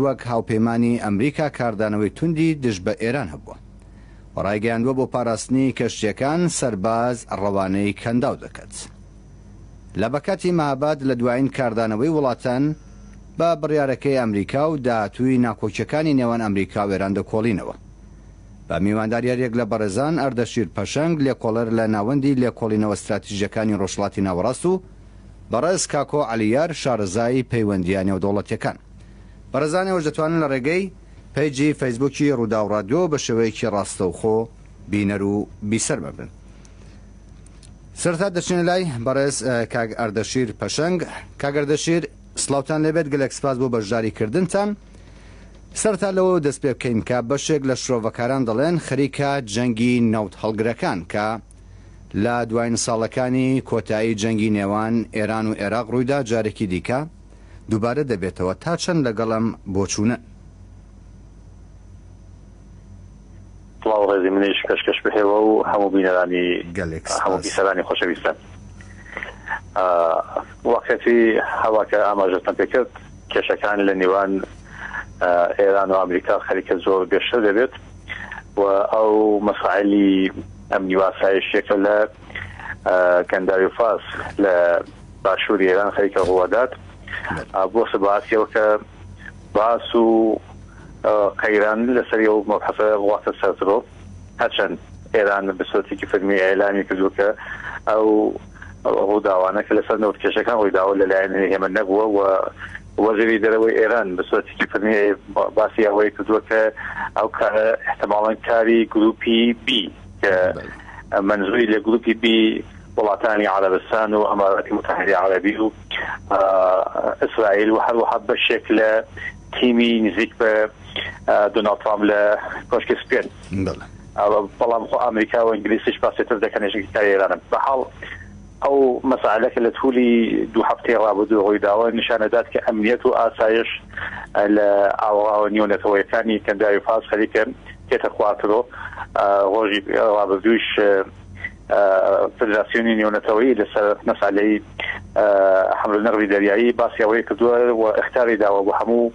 وەک هاوپەیمانی ئەمریکا کاردانەوەی توندی دژ بە ئێران هەبووە و ڕایگەیاندووە بۆ پاراستنی کەشتییەکان سەرباز ڕەوانەی کەنداو دەکات. لە بەکاتی مەهاباد لە دوایین کاردانەوەی وڵاتان بە بڕیارەکەی ئەمریکا و داهاتووی ناکۆکییەکانی نێوان ئەمریکا و ئێران دەکۆڵینەوە. بە میوانداری هەریەک لە بەڕێزان ئەردەشیر پەشەنگ لێکۆڵەر لە ناوەندی لێکۆڵینەوە ستراتیژییەکانی ڕۆژهەڵاتی ناوەڕاست و بەڕێز کاکۆ عەلییار شارەزای پەیوەندییە نێودەوڵەتییەکان. بەڕێزان ئێوەش دەتوانن لە ڕێگەی پەیجی فەیسبووکی ڕووداو ڕادیۆ بە شێوەیەکی ڕاستەوخۆ بینەر و بیسەرمان بن. سەرەتا دەچینە لای بەڕێز کاک ئەردەشیر پەشەنگ. کاک ئەردەشیر سڵاوتان لێبێت، گەلێک سپاس بۆ بەشداری کردنتان. سەرەتا لەوەوە دەست پێ بکەین کە بەشێک لە شرۆڤەکاران دەڵێن خەریکە جەنگی نەوت هەڵگرەکان کە لە دواین ساڵەکانی کۆتایی جەنگی نێوان ئێران و ئێراق ڕوویدا جارێکی دیکە دووبارە دەبێتەوە، تا چەند لەگەڵ ئەم بۆچوونەن؟ سڵاو و ڕێزی منیش پێشکەش بە ئێوە و هەموو بینەرانی گەلێک هەموو سپاس. بیسەرانی خۆشەویستان. واقعەتی هەوا کە ئاماژەتان پێ کرد کێشەکان لە نێوان ئێران و ئەمریکا خەریکە زۆر گەشتر دەبێت و ئەو مەسائلی ئەمنی و ئاسایشیەکە لە کەنداوی فارس لە باشووری ئێران خەریکە ڕووەدات بۆ سەباسیەوە کە باس و قەیران لەسەر ئەو مەبحەسە ڕواتە سەرترۆ هەرچەند ئێران بە سۆتێکی فەرمی ئیعلامی کردووە کە ئەو ڕووداوانە کە لەسەر نەوتکێشەکان ڕوویداوە لەلایەن ئێمە نەبووە و وەزیری دەرەوەی ئێران بە سۆتێکی فەرمی باسی ئەوەی کردووە کە ئەو کارە احتمالاً کاری گروپی بی کە مەنزوری لە گروپی بی وڵاتانی عەرەبستان و ئەماراتی متحدی عەرەبی و ئیسرائیل و هەروەها بەشێک لە تیمی نزیک بە دۆناڵد ترامپ لە کۆشکی سپێن. بەڵام خۆ ئەمریکا و ئینگلیسیش باسی تر دەکەن یەکێکی کاری ئێرانە. بە حاڵ ئەو مەسالە کە لە توولی دوو هەفتەی ڕابردوو ڕوویداوە نیشانەدات کە ئەمنیەت و ئاسایش لە ئاوڕاوە نیۆنەتەوەیەکانی کەنداوی فارس خەریکە تێتە خوارترۆ. ڕۆژی ڕابردوویش فدراسیۆنی نێونەتەوەیی لەسەر مەسالەی حمل و نقلی دەریایی باسی ئەوەی کردووە و اختاری داوە بۆ هەموو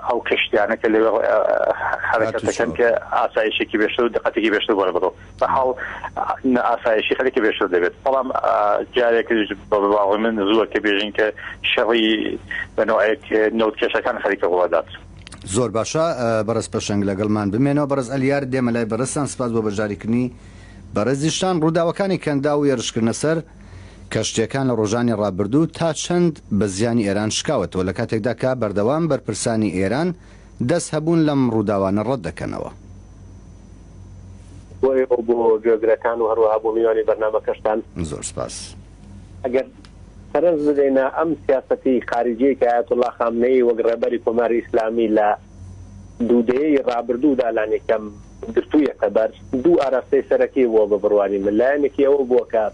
ئەو کەشتیانە کە لەوێ حرەکەت دەکەن کە ئاسایشێکی بێشتر و دقەتێکی بێشتر بۆ بڕۆ بە حاڵ ئاسایشی خەریکە بێشتر دەبێت بەڵام جارێک بە باوەڕی من زووە کە بێژین کە شەڕی بە نەوعێک نەوت کێشەکان خەریکە ڕووەدات. زۆر باشە بەڕێز پەشەنگ لەگەڵمان بمێنەوە بەڕێز ئەلیار دێمە لای بەڕێزتان سپاس بۆ بەشداریکردنی بەڕێزیشتان ڕووداوەکانی کەنداو و هێرشکردنە سەر کەشتییەکان لە ڕۆژانی ڕابردوو تا چەند بە زیانی ئێران شکاوەتەوە لە کاتێکدا کە بەردەوام بەرپرسانی ئێران دەست هەبوون لەم ڕووداوانە ڕەت دەکەنەوە؟ بۆ ئێوە و بۆ گوێگرەکان و هەروەها بۆ میوانی بەرنامەکەشتان. زۆر سپاس. ئەگەر سەرنج بدەینە ئەم سیاسەتی خاریجیەی کە ئایەتوڵڵا خامنەیی وەک ڕێبەری کۆماری ئیسلامی لە دوو دەیەی ڕابردوودا لانیکەم گرتوویەتە بەر، دوو ئاراستەی سەرەکی بووە بە بڕوانی من، لایەنێکی ئەوە بووە کە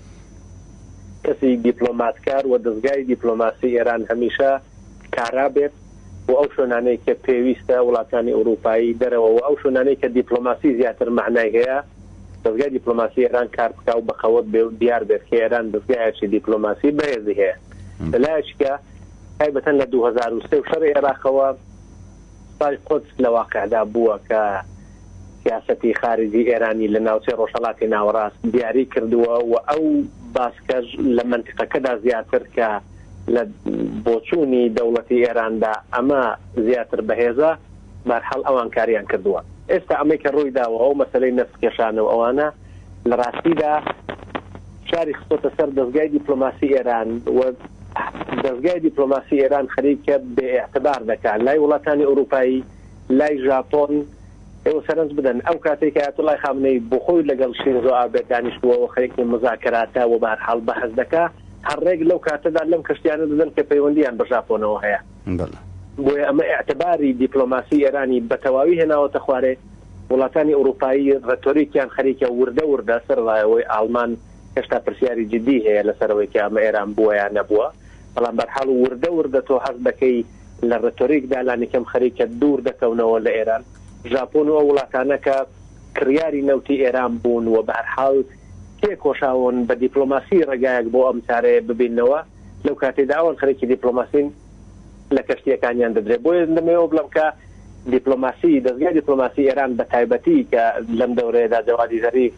کەسی دیپلۆماتکار و دەزگای دیپلۆماسی ئێران هەمیشە کارا بێت بۆ ئەو شوێنانەی کە پێویستە، وڵاتانی ئورووپایی، دەرەوە و ئەو شوێنانەی کە دیپلۆماسی زیاتر مەعنای هەیە، دەزگای دیپلۆماسی ئێران کار بکا و بەقەوەت بێ و دیار بێت کە ئێران دەزگایەکی دیپلۆماسی بەهێزی هەیە. لە لایەکی کە تایبەتەن لە 2003 و شەڕی عێراقەوە سوپای قودس لە واقعدا بووە کە سیاسەتی خارجی ئێرانی لە ناوچەی ڕۆژهەڵاتی ناوەڕاست دیاری کردووە و ئەو باسکەش لە مەنتیقەکەدا زیاتر کە لە بۆچوونی دەوڵەتی ئێراندا ئەمە زیاتر بەهێزە، بەهەرحاڵ ئەوان کاریان کردووە. ئێستا ئەمەی کە ڕووی داوە ئەو مەسەلەی نەفت کێشانە و ئەوانە لە ڕاستیدا فشاری خستۆتە سەر دەزگای دیپلۆماسی ئێران و دەزگای دیپلۆماسی ئێران خەریکە بێ ئیعتبار دەکا لای وڵاتانی ئورووپایی، لای ژاپۆن. ئێوە سەرنج بدەن ئەو کاتەی کە ئایەتوڵای خامنەیی بۆخۆی لەگەڵ شینزۆ ئابێ دانیشتووە و خەریکی موزاکەراتە و بەهەرحاڵ بەحس دەکا، هەر ڕێک لەو کاتەدا لەم کەشتیانە دەدەن کە پەیوەندییان بە ژاپۆنەوە هەیە. بەڵێ. بۆیە ئەمە ئیعتباری دیپلۆماسی ئێرانی بە تەواوی هێناوەتە خوارێ. وڵاتانی ئورووپایی ڕێتۆریکیان خەریکە وردە وردە، سەرەڕای ئەوەی ئاڵمان هێشتا پرسیاری جیددی هەیە لەسەر ئەوەی کە ئەمە ئێران بووە یا نەبووە، بەڵام بەرحاڵ وردە وردە تۆ هەست دەکەی لە ڕێتۆریکدا لانیکەم خەریکە دوور دەکەونەوە لە ئێران. ژاپۆن و ئەو وڵاتانە کە کڕیاری نەوتی ئێران بوون و بەهەرحاڵ تێکۆشاون بە دیپلۆماسی ڕێگایەک بۆ ئەم چارەیە ببیننەوە، لەو کاتەیدا ئەوان خەریکی دیپلۆماسین. لە کەشتییەکانیان دەدرێت. بۆیە دەمەوێ بڵێم کە دیپلۆماسی، دەزگای دیپلۆماسی ئێران بە تایبەتی کە لەم دەورەیەدا جەوادی زەریف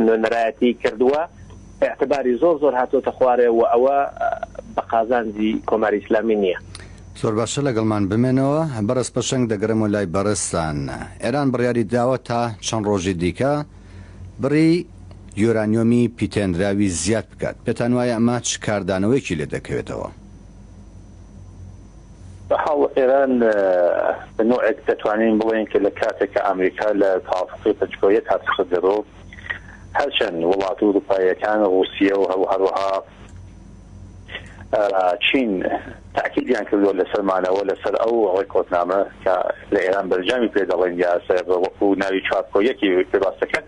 نوێنەرایەتی کردووە، ئیعتباری زۆر زۆر هاتووەتە خوارێ و ئەوە بە قازانجی کۆماری ئیسلامی نییە. زۆر باشە لەگەڵمان بمێنەوە. بەڕێز پەشەنگ دەگەڕێمەوە لای بەڕێزتان. ئێران بڕیاری داوە تا چەند ڕۆژی دیکە بڕی یۆرانیۆمی پیتێنراوی زیاد بکات، پێتان وایە ئەمە چ کاردانەوەیەکی لێ دەکەوێتەوە؟ بە حاڵ ئێران بە نەوعێک دەتوانین بڵێین کە لە کاتێک کە ئامریکا لە تەوافوقی پەنجکۆ یەک هاتووەتە دەرۆ هەرچەند وڵاتە ئورووپاییەکان ڕووسیە و هەروەها چین تاکیدیان کردووە لەسەر مانەوە لەسەر ئەو ڕێککەوتنامە کە لە ئێران بەرجامی پێ دەڵێن یا وەکو ناوی چوارکۆ یەکی پێ باس دەکەن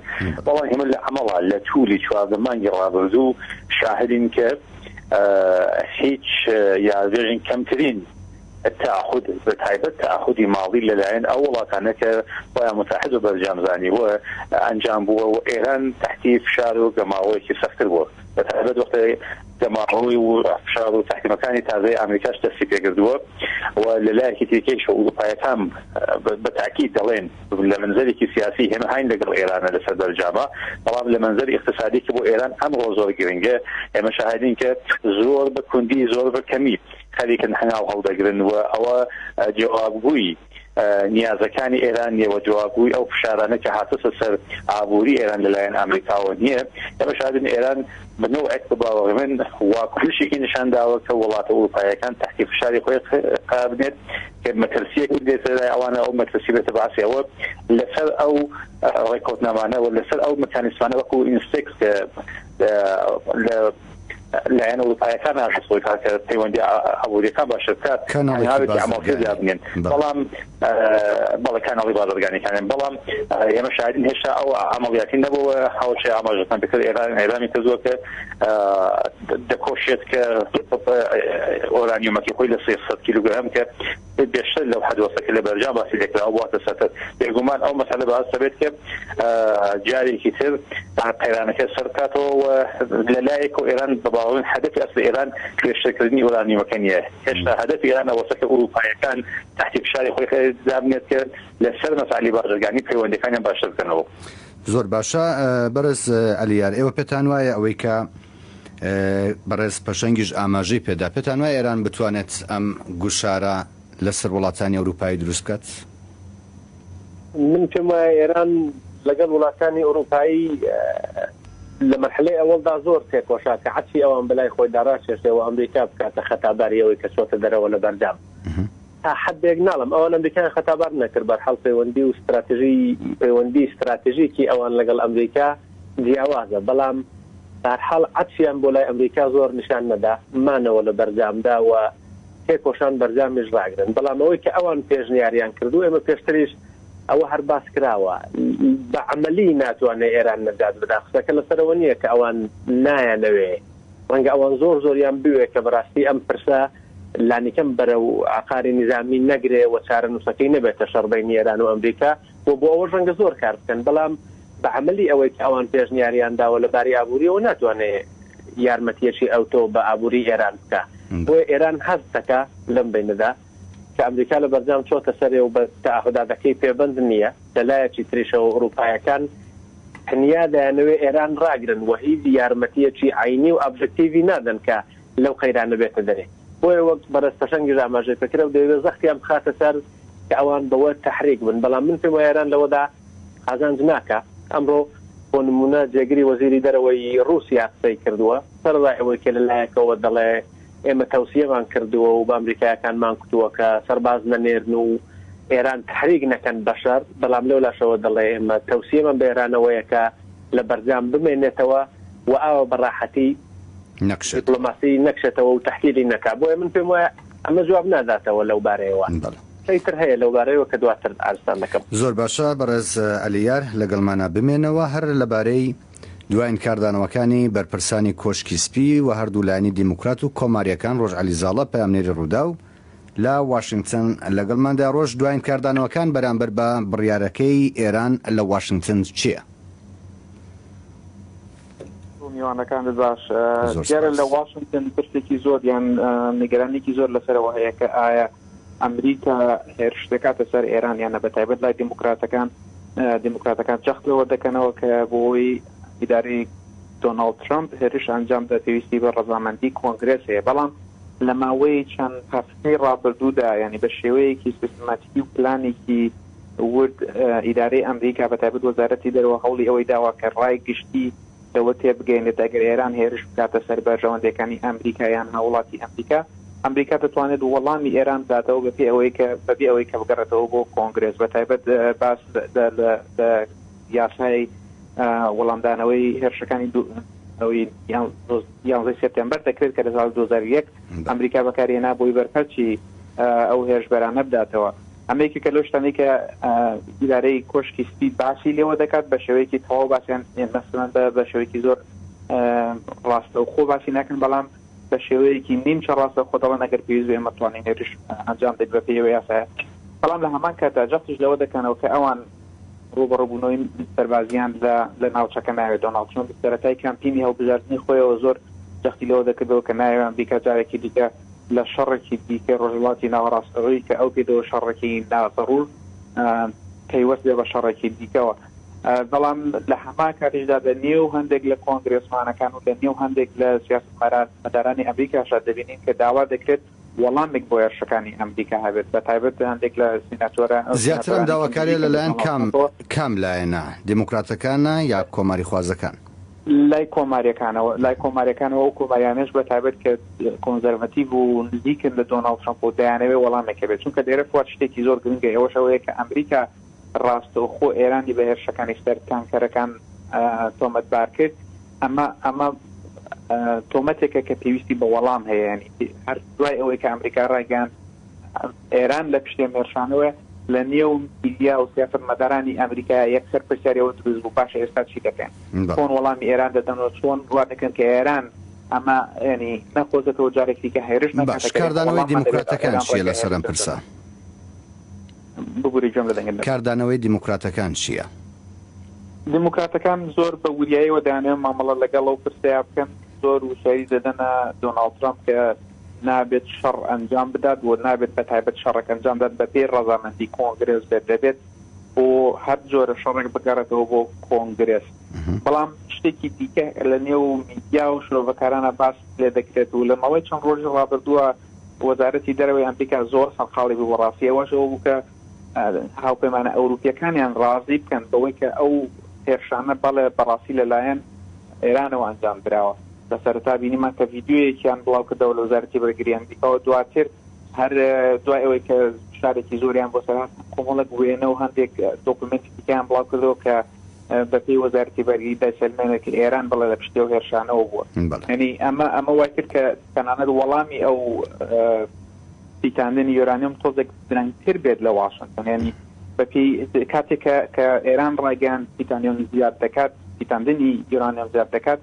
بەڵام ئێمە لە عەمەڵا لە توولی 14 مانگی ڕابردوو شاهدین کە هیچ یا بێژین کەمترین تەعهود بە تایبەت تەعهودی ماڵی لەلایەن ئەو وڵاتانە کە خۆیان متعهد بە بەرجام زانیوە ئەنجام بووە و ئێران تەحتی فشار و گەماڕۆیەکی سەختتر بووە بە تایبەت وەختێ گەماڕۆی و فشار و تەحریمەکانی تازەی ئامریکاش دەستی پێکردووە و لە لایەکی تریکەیشەوە ئورووپایەکان بە تاکید دەڵێن لە مەنزەرێکی سیاسی ئێمە هاین لەگەڵ ئێرانە لەسەر بەرجامە بەڵام لە مەنزەری ئیقتسادی کە بۆ ئێران ئەمڕۆ زۆر گرنگە ئێمە شاهدین کە زۆر بە کوندی زۆر بە کەمی خەریکن هەنگاو هەڵدەگرن و ئەوە جوابگووی نیازەکانی ئێران نییە و جوابگووی ئەو فشارانە کە هاتۆتە سەر ئابووری ئێران لەلایەن ئامریکاوە نییە. ئێمە شاهدین ئێران بە نەوعێک بە باوەڕی من واکنشێکی نیشان داوە کە وڵاتە ئورووپاییەکان تەحتی فشاری خۆی قەرار بنێت کە مەترسییەک بدرێتە لای ئەوانە ئەو مەترسی بێتە باسی ئەوە لەسەر ئەو ڕێککەوتنامانە و لەسەر ئەو مکانیسمانە وەکوو ئینستێکس کە لە لایەن ئەوروپایەکان ئاشت خۆی کە پەیوەندی ئابووریەکان باشتر بکات کەناڵێکی دابنێن بەڵام بەڵێ کاناڵی بازرگانیەکانیان بەڵام ئێمە شاهدین هێشتا ئەو عملیاتی نەبووە هاوشێ ئاماژەتان بکرد ئێران ئێرانی کردووە کە دەکۆشێت کە ئۆرانیومەکەی خۆی لە 300 کیلوگرام کە بێشتر لەو حەد وەسە کە لە بەرجام باسی لێکراوە بواتە سەرتر. بێگومان ئەو مەسەلە باس دەبێت کە جارێکی تر قەیرانەکە سەر بکاتەوە و لە لایەک و ئێران بە باوەڕ من هەدەفی ئەسلی ئێران بێشترکردنی ئۆرانیومەکە نییە. هێشتا هەدەفی ئێران ئەوەسە کە ئورووپایەکان تەحتی فشاری خۆی دابنێت کە لەسەر مەسەلی بازرگانی پەیوەندیەکانیان باشتر بکەنەوە. زۆر باشە بەڕێز عەلیار ئێوە پێتان وایە ئەوەی کە بەڕێز پەشەنگیش ئاماژەی پێدا، پێتان وایە ئێران بتوانێت ئەم گوشارە لەسەر وڵاتانی ئەوروپایی دروست بکات؟ من پێم وایە ئێران لەگەڵ وڵاتانی ئەوروپایی لە مەرحەلەی ئەوەڵدا زۆر تێکۆشا کە عەتفی ئەوان بەلای خۆیدا ڕاکێشێ و ئەمریکا بکاتە خەتاباری ئەوەی کە چۆتە دەرەوە لە بەرجام. تا حەدێک ناڵێم ئەوان ئەمریکایان خەتابار نەکرد، بەرحاڵ پەیوەندی و ستراتژی پەیوەندی ستراتژیکی ئەوان لەگەڵ ئەمریکا جیاوازە، بەڵام بەهەرحاڵ عەتفیان بۆ لای ئەمریکا زۆر نیشان نەدا، مانەوە لە بەرجامدا و تێکۆشان بەرجامیش ڕاگرن، بەڵام ئەوەی کە ئەوان پێشنیاریان کردوو ئێمە پێشتریش ئەوە هەر باس کراوە بە عەمەلی ناتوانێ ئێران نەجات بدا، قسەکە لەسەر ئەوە نییە کە ئەوان نایانەوێ، ڕەنگە ئەوان زۆر زۆریان بوێ کە بەڕاستی ئەم پرسە لانیکەم بەرەو ئاقاری نیزامی نەگرێ و چارەنووسەکەی نەبێتە شەڕ بەینی ئێران و ئەمریکا و بۆ ئەوەش ڕەنگە زۆر کار بکەن بەڵام بە عەمەلی ئەوەی کە ئەوان پێشنیاریان داوە لە باری ئابوورییەوە ناتوانێ یارمەتییەکی ئەوتۆ بە ئابووریی ئێران بکا. بۆیە ئێران هەست دەکا لەم بەینەدا کە ئەمریکا لە بەرجام چۆتە سەرێ و بە تەعەهوداتەکەی پێبەند نییە. لە لایەکی تریشەوە ئورووپایەکان تەنیا دەیانەوێ ئێران ڕاگرن و هیچ یارمەتییەکی عەینی و ئابجەکتیڤی نادەن کە لەو قەیرانە بێتە دەرێ. بۆیە وەک بەڕێز پەشەنگیش ئاماژەی پێکرد ئەو دەیەوێ زەختیان بخاتە سەر کە ئەوان بەوە تەحریک بن. بەڵام من پێم وایە ئێران لەوەدا قازانج ناکا. ئەمڕۆ بۆ نموونە جێگری وەزیری دەرەوەی ڕووسیا قسەی کردووە، سەرەڕای ئەوەی کە لە لایەکەوە دەڵێ ئێمە تەوسیەمان کردووە و بە ئەمریکایەکانمان کوتووە کە سەرباز نەنێرن و ئێران تەحریک نەکەن بە شەڕ، بەڵام لەولاشەوە دەڵێ ئێمە تەوسیەمان بە ئێران ئەوەیە کە لە بەرجام بمێنێتەوە و ئاوا بە ڕاحەتی نەکشێت. دیپلۆماسی نەکشێتەوە و تەحلیلی نەکا. بۆیە من پێم وایە ئەمە جواب ناداتەوە لەو بارەیەوە. بەڵێ. قسەی تر هەیە لەو بارەیەوە کە دواتر عەرزتان دەکەم. زۆر باشە بەڕێز عەلیار لەگەڵمانا بمێنەوە. هەر لەبارەی دواین کاردانەوەکانی بەرپرسانی کۆشکی سپی و هەردوو لایەنی دیموکرات و کۆمارییەکان ڕۆژ عەلیزاڵە پەیامنێری ڕووداو لە واشنگتن لەگەڵماندایە. ڕۆژ دواین کاردانەوەکان بەرامبەر بە بڕیارەکەی ئێران لە واشنگتن چییە؟ و میوانەکانت باش. زۆر دیارە لە سپاس. واشنتن پرسێکی زۆر یان نیگەرانیەکی زۆر لەسەرەوە هەیە کە ئایا ئەمریکا هێرش دەکاتە سەر ئێران یان نە بەتایبەت لای دیموکراتەکان دیموکراتەکان جەخت لەوە دەکەنەوە کە بۆی ئیدارەی دۆناڵد ترەمپ هێرش ئەنجام بدا پێویستی بە ڕەزامەندی کۆنگرێس هەیە بەڵام لە ماوەی چەند هەفتەی ڕابردوودا یانی بە شێوەیەکی سیستماتیکی و پلانێکی ورد ئیدارەی ئەمریکا بە تایبەت وەزارەتی دەرەوە هەوڵی ئەوەی داوە کە ڕای گشتی لەوە تێبگەینێت ئەگەر ئێران هێرش بکاتە سەر بەرژەوەندیەکانی ئەمریکا یان هاوڵاتی ئەمریکا، ئەمریکا دەتوانێت وەڵامی ئێران بداتەوە بەپێ ئەوەی کە بەبێ ئەوەی کە بگەڕێتەوە بۆ کۆنگرێس بە تایبەت باس لە یاسای وەڵامدانەوەی هێرشەکانی ئەوی یانزەی سێپتێمبەر دەکرێت کە لە ساڵی 2001 ئەمریکا بەکارهێنا بۆی بەرپەرچی ئەو هێرشبەرانە بداتەوە. ئەمە یەکێکە لەو شتانەی کە ئیدارەی کۆشکی سپی باسی لێوە دەکات بە شێوەیەکی تەواو باسیان مەسەلەن بە شێوەیەکی زۆر ڕاستەوخۆ باسی ناکەن بەڵام بە شێوەیەکی نیمچە ڕاستەوخۆ دەڵێن ئەگەر پێویست بێ ئێمە توانین هێرش ئەنجام بدەین بە پێی ئەو یاسایە بەڵام لە هەمان کاتدا جەختیش لەوە دەکەنەوە کە ئەوان ڕووبەڕووبوونەوەی سەربازییان لە لە ناوچەکە ناوێت. دۆناڵد ترەمپ سەرەتای کامپینی هەڵبژاردنی خۆیەوە زۆر جەختی لەوە دەکردەوە کە نایەوێت ئەمریکا جارێکی دیکە لە شەڕێکی دیکەی ڕۆژهەڵاتی ناوەڕاست ئەوەی کە ئەو پێی دەوت شەڕێکی نازەروور پەیوەست بێ بە شەڕێکی دیکەوە. بەڵام لە هەمان کاتیشدا لە نێو هەندێک لە کۆنگرێسمانەکان و لە نێو هەندێک لە سیاسەتمەدارانی ئەمریکاشدا دەبینین کە داوا دەکرێت وەڵامێک بۆ هێرشەکانی ئەمریکا هەبێت، بە تایبەت هەندێک لە سیناتۆرە زیاتر ئەم سیناتۆرانی کە داواکارییە نزیکن لە لەلایەن دۆناڵد کام ترەمپەوە. کام لایەنە؟ دیموکراتەکانە یا کۆماریخوازەکان؟ لای کۆمارییەکانەوە، لای کۆمارییەکانەوە، ئەو کۆمارییانەش بە تایبەت کە کۆنزەرڤەتیڤ و نزیکن لە دۆناڵد ترەمپ و دەیانەوێت وەڵامێک هەبێت، چونکە لێرە فواد شتێکی زۆر گرنگە، ئەوەش ئەوەیە کە ئەمریکا ڕاستەوخۆ ئێرانی بە هێرشەکانی سەر تانکەرەکان تۆمەتبار کرد، ئەمە ئەمە تۆمەتێکە کە پێویستی بە وەڵام هەیە، یانی هەر دوای ئەوەی کە ئەمریکا ڕایگەیاند ئێران لە پشتی ئەم هێرشانەوەیە، لە نێو میدیا و سیاسەتمەدارانی ئەمریکا یەکسەر پرسیاری ئەوە دروست بوو باشە ئێستا چی دەکەن؟ چۆن وەڵامی ئێران دەدەنەوە؟ چۆن وا دەکەن کە ئێران ئەمە یانی نەقۆزێتەوە جارێکی دیکە هێرش نەکات؟ باش ئەگەر ئێمە کاردانەوەی وەڵاممان دەبێت دیموکراتەکان ئێران چییە ڕێگای لەسەر هێرش ئەم پرسە؟ دەدات. ببورە گوێم لە دەنگت نەبوو. کاردانەوەی دیموکراتەکان چییە؟ دیموکراتەکان زۆر بە وریاییەوە دەیانەوێت مامەڵە لەگەڵ ئەو پرسەیا بکەن، زۆر وشیاری دەدەنە دۆناڵد ترەمپ کە نابێت شەڕ ئەنجام بدات و نابێت بە تایبەت شەڕێک ئەنجام بدات بەپێی ڕەزامەندی کۆنگرێس بێت، دەبێت بۆ هەر جۆرە شەڕێک بگەڕێتەوە بۆ کۆنگرێس. بەڵام شتێکی دیکە لە نێو میدیا و شرۆڤەکارانە باس لێ دەکرێت و لە ماوەی چەند ڕۆژی ڕابردووە وەزارەتی دەرەوەی ئەمریکا زۆر سەرقاڵی بوو بەڕاستی ئەوەش ئەوە بوو کە هاوپەیمانە ئەوروپییەکانیان ڕازی بکەن بەوەی کە ئەو هێرشانە بەڵێ بەڕاستی لەلایەن ئێرانەوە ئەنجام دراوە. لە سەرەتا بینیمان کە ڤیدیۆیەکیان بڵاو کردەوە لە وەزارەتی بەرگری ئەمریکاوە، دواتر هەر دوای ئەوەی کە فشارێکی زۆریان بۆ سەر هات کۆمەڵێک وێنە و هەندێک دۆکومێنتی دیکەیان بڵاو کردەوە کە بەپێی وەزارەتی بەرگری دەیسەلمێنێت کە ئێران بەڵێ لە پشتی ئەو هێرشانەوە بووە. یانی ئەمە ئەمە وای کرد کە تەنانەت وەڵامی ئەو پیتاندنی یۆرانیۆم تۆزێک درەنگتر بێت لە واشنتن. یانی بەپێی کاتێک کە کە ئێران ڕایگەیاند پیتانیۆم زیاد دەکات، پیتاندنی یۆرانیۆم زیاد دەکات،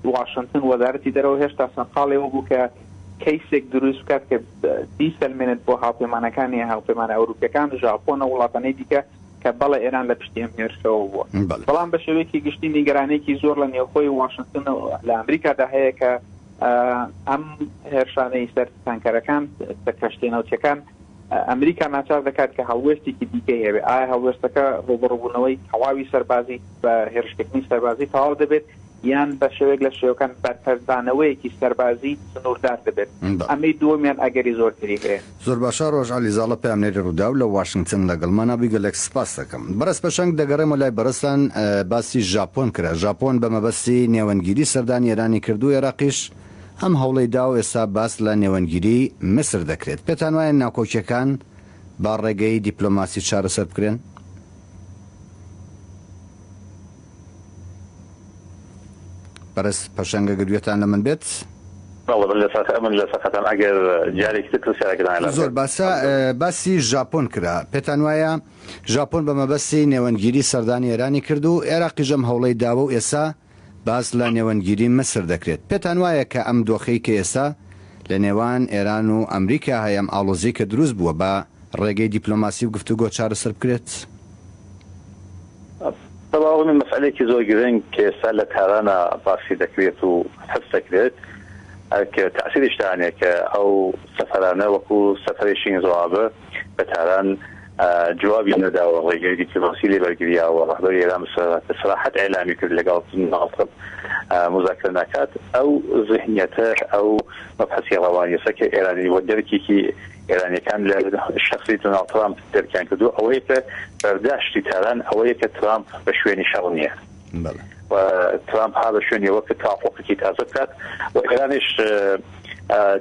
واشنتن وەزارەتی دەرەوە هێشتا سەرقاڵی ئەوە بوو کە کەیسێک دروست بکات کە بیسەلمێنێت بۆ هاوپەیمانەکانی هاوپەیمانە ئەوروپیەکان، ژاپۆن و وڵاتانی دیکە کە بەڵێ ئێران لە پشتی ئەم هێرشەوە بووە. بەڵام بە شێوەیەکی گشتی نیگەرانییەکی زۆر لە نێوخۆی واشنتن و لە ئەمریکادا هەیە کە ئەم هێرشانەی سەر تانکەرەکان، سەر کەشتییە نەوتییەکان، ئەمریکا ناچار دەکات کە هەڵوێستێکی دیکەی هەبێت. ئایا هەڵوێستەکە ڕووبەڕووبوونەوەی تەواوی سەربازی بە هێرشکردنی سەربازی تەواو دەبێت یان بە شێوەیەک لە شێوەکان بەرپەرچدانەوەیەکی سەربازی سنووردار دەبێت؟ ئەمەی دووەمیان ئەگەری زۆرتری هەیە. زۆر باشە ڕۆژ عەلی زاڵە پەیامنێری ڕووداو لە واشنگتن لەگەڵمانە بووی گەلێک سپاست دەکەم. بەڕێز پەشەنگ دەگەڕێمەوە لای بەڕێزتان باسی ژاپۆن کرا ژاپۆن بە مەبەستی نێوەندگیری سەردانی ئێرانی کرد و ئێراقیش ئەم هەوڵەی دا و ئێستا باس لە نێوەندگیری میسر دەکرێت پێتان وایە ناکۆکیەکان بە ڕێگەی دیپلۆماسی چارەسەر بکرێن؟ بەڕێز پەشەنگ ئەگەر گوێتان لە من بێت. بەڵێ من لەسەر من لەسەر خەتم ئەگەر جارێکی تر پرسیارەکەتان لە زۆر باسە باسی ژاپۆن کرا پێتان وایە ژاپۆن بە مەبەستی نێوەندگیری سەردانی ئێرانی کرد و ئێراقیش ئەم هەوڵەی داوە و ئێستا باس لە نێوەندگیری میسر دەکرێت پێتان وایە کە ئەم دۆخەی کە ئێستا لە نێوان ئێران و ئەمریکا هەیە ئەم ئاڵۆزیەی کە دروست بووە بە ڕێگەی دیپلۆماسی و گفتوگۆ چارەسەر بکرێت؟ بە باوەڕی من مەسئەلەیەکی زۆر گرنگ کە ئێستا لە تارانا باسی دەکرێت و هەست دەکرێت کە تەئسیریش دانێ کە ئەو سەفەرانە وەکوو سەفەری شینزۆ ئابە بە تاران جوابی نەداوە ڕێگەی دیپلۆماسی لێ بەرگریاوە ڕەهبەری ئێران بە سەراحەت ئیعلامی کرد لەگەڵ دۆناڵد ترەمپ موزاکرە ناکات ئەو زهنیەتە ئەو مەبحەسی ڕەوانیەسە کە ئێرانی و دەرکێکی ئێرانیەکان لە شەخسی دۆناڵد ترامپ دەرکیان کردووە ئەوەیە کە بەرداشتی تاران ئەوەیە کە ترامپ بە شوێنی شەڕ نییە و ترامپ ها بە شوێنی ئەوە کە تەوافوقێکی تازە بکات و ئێرانیش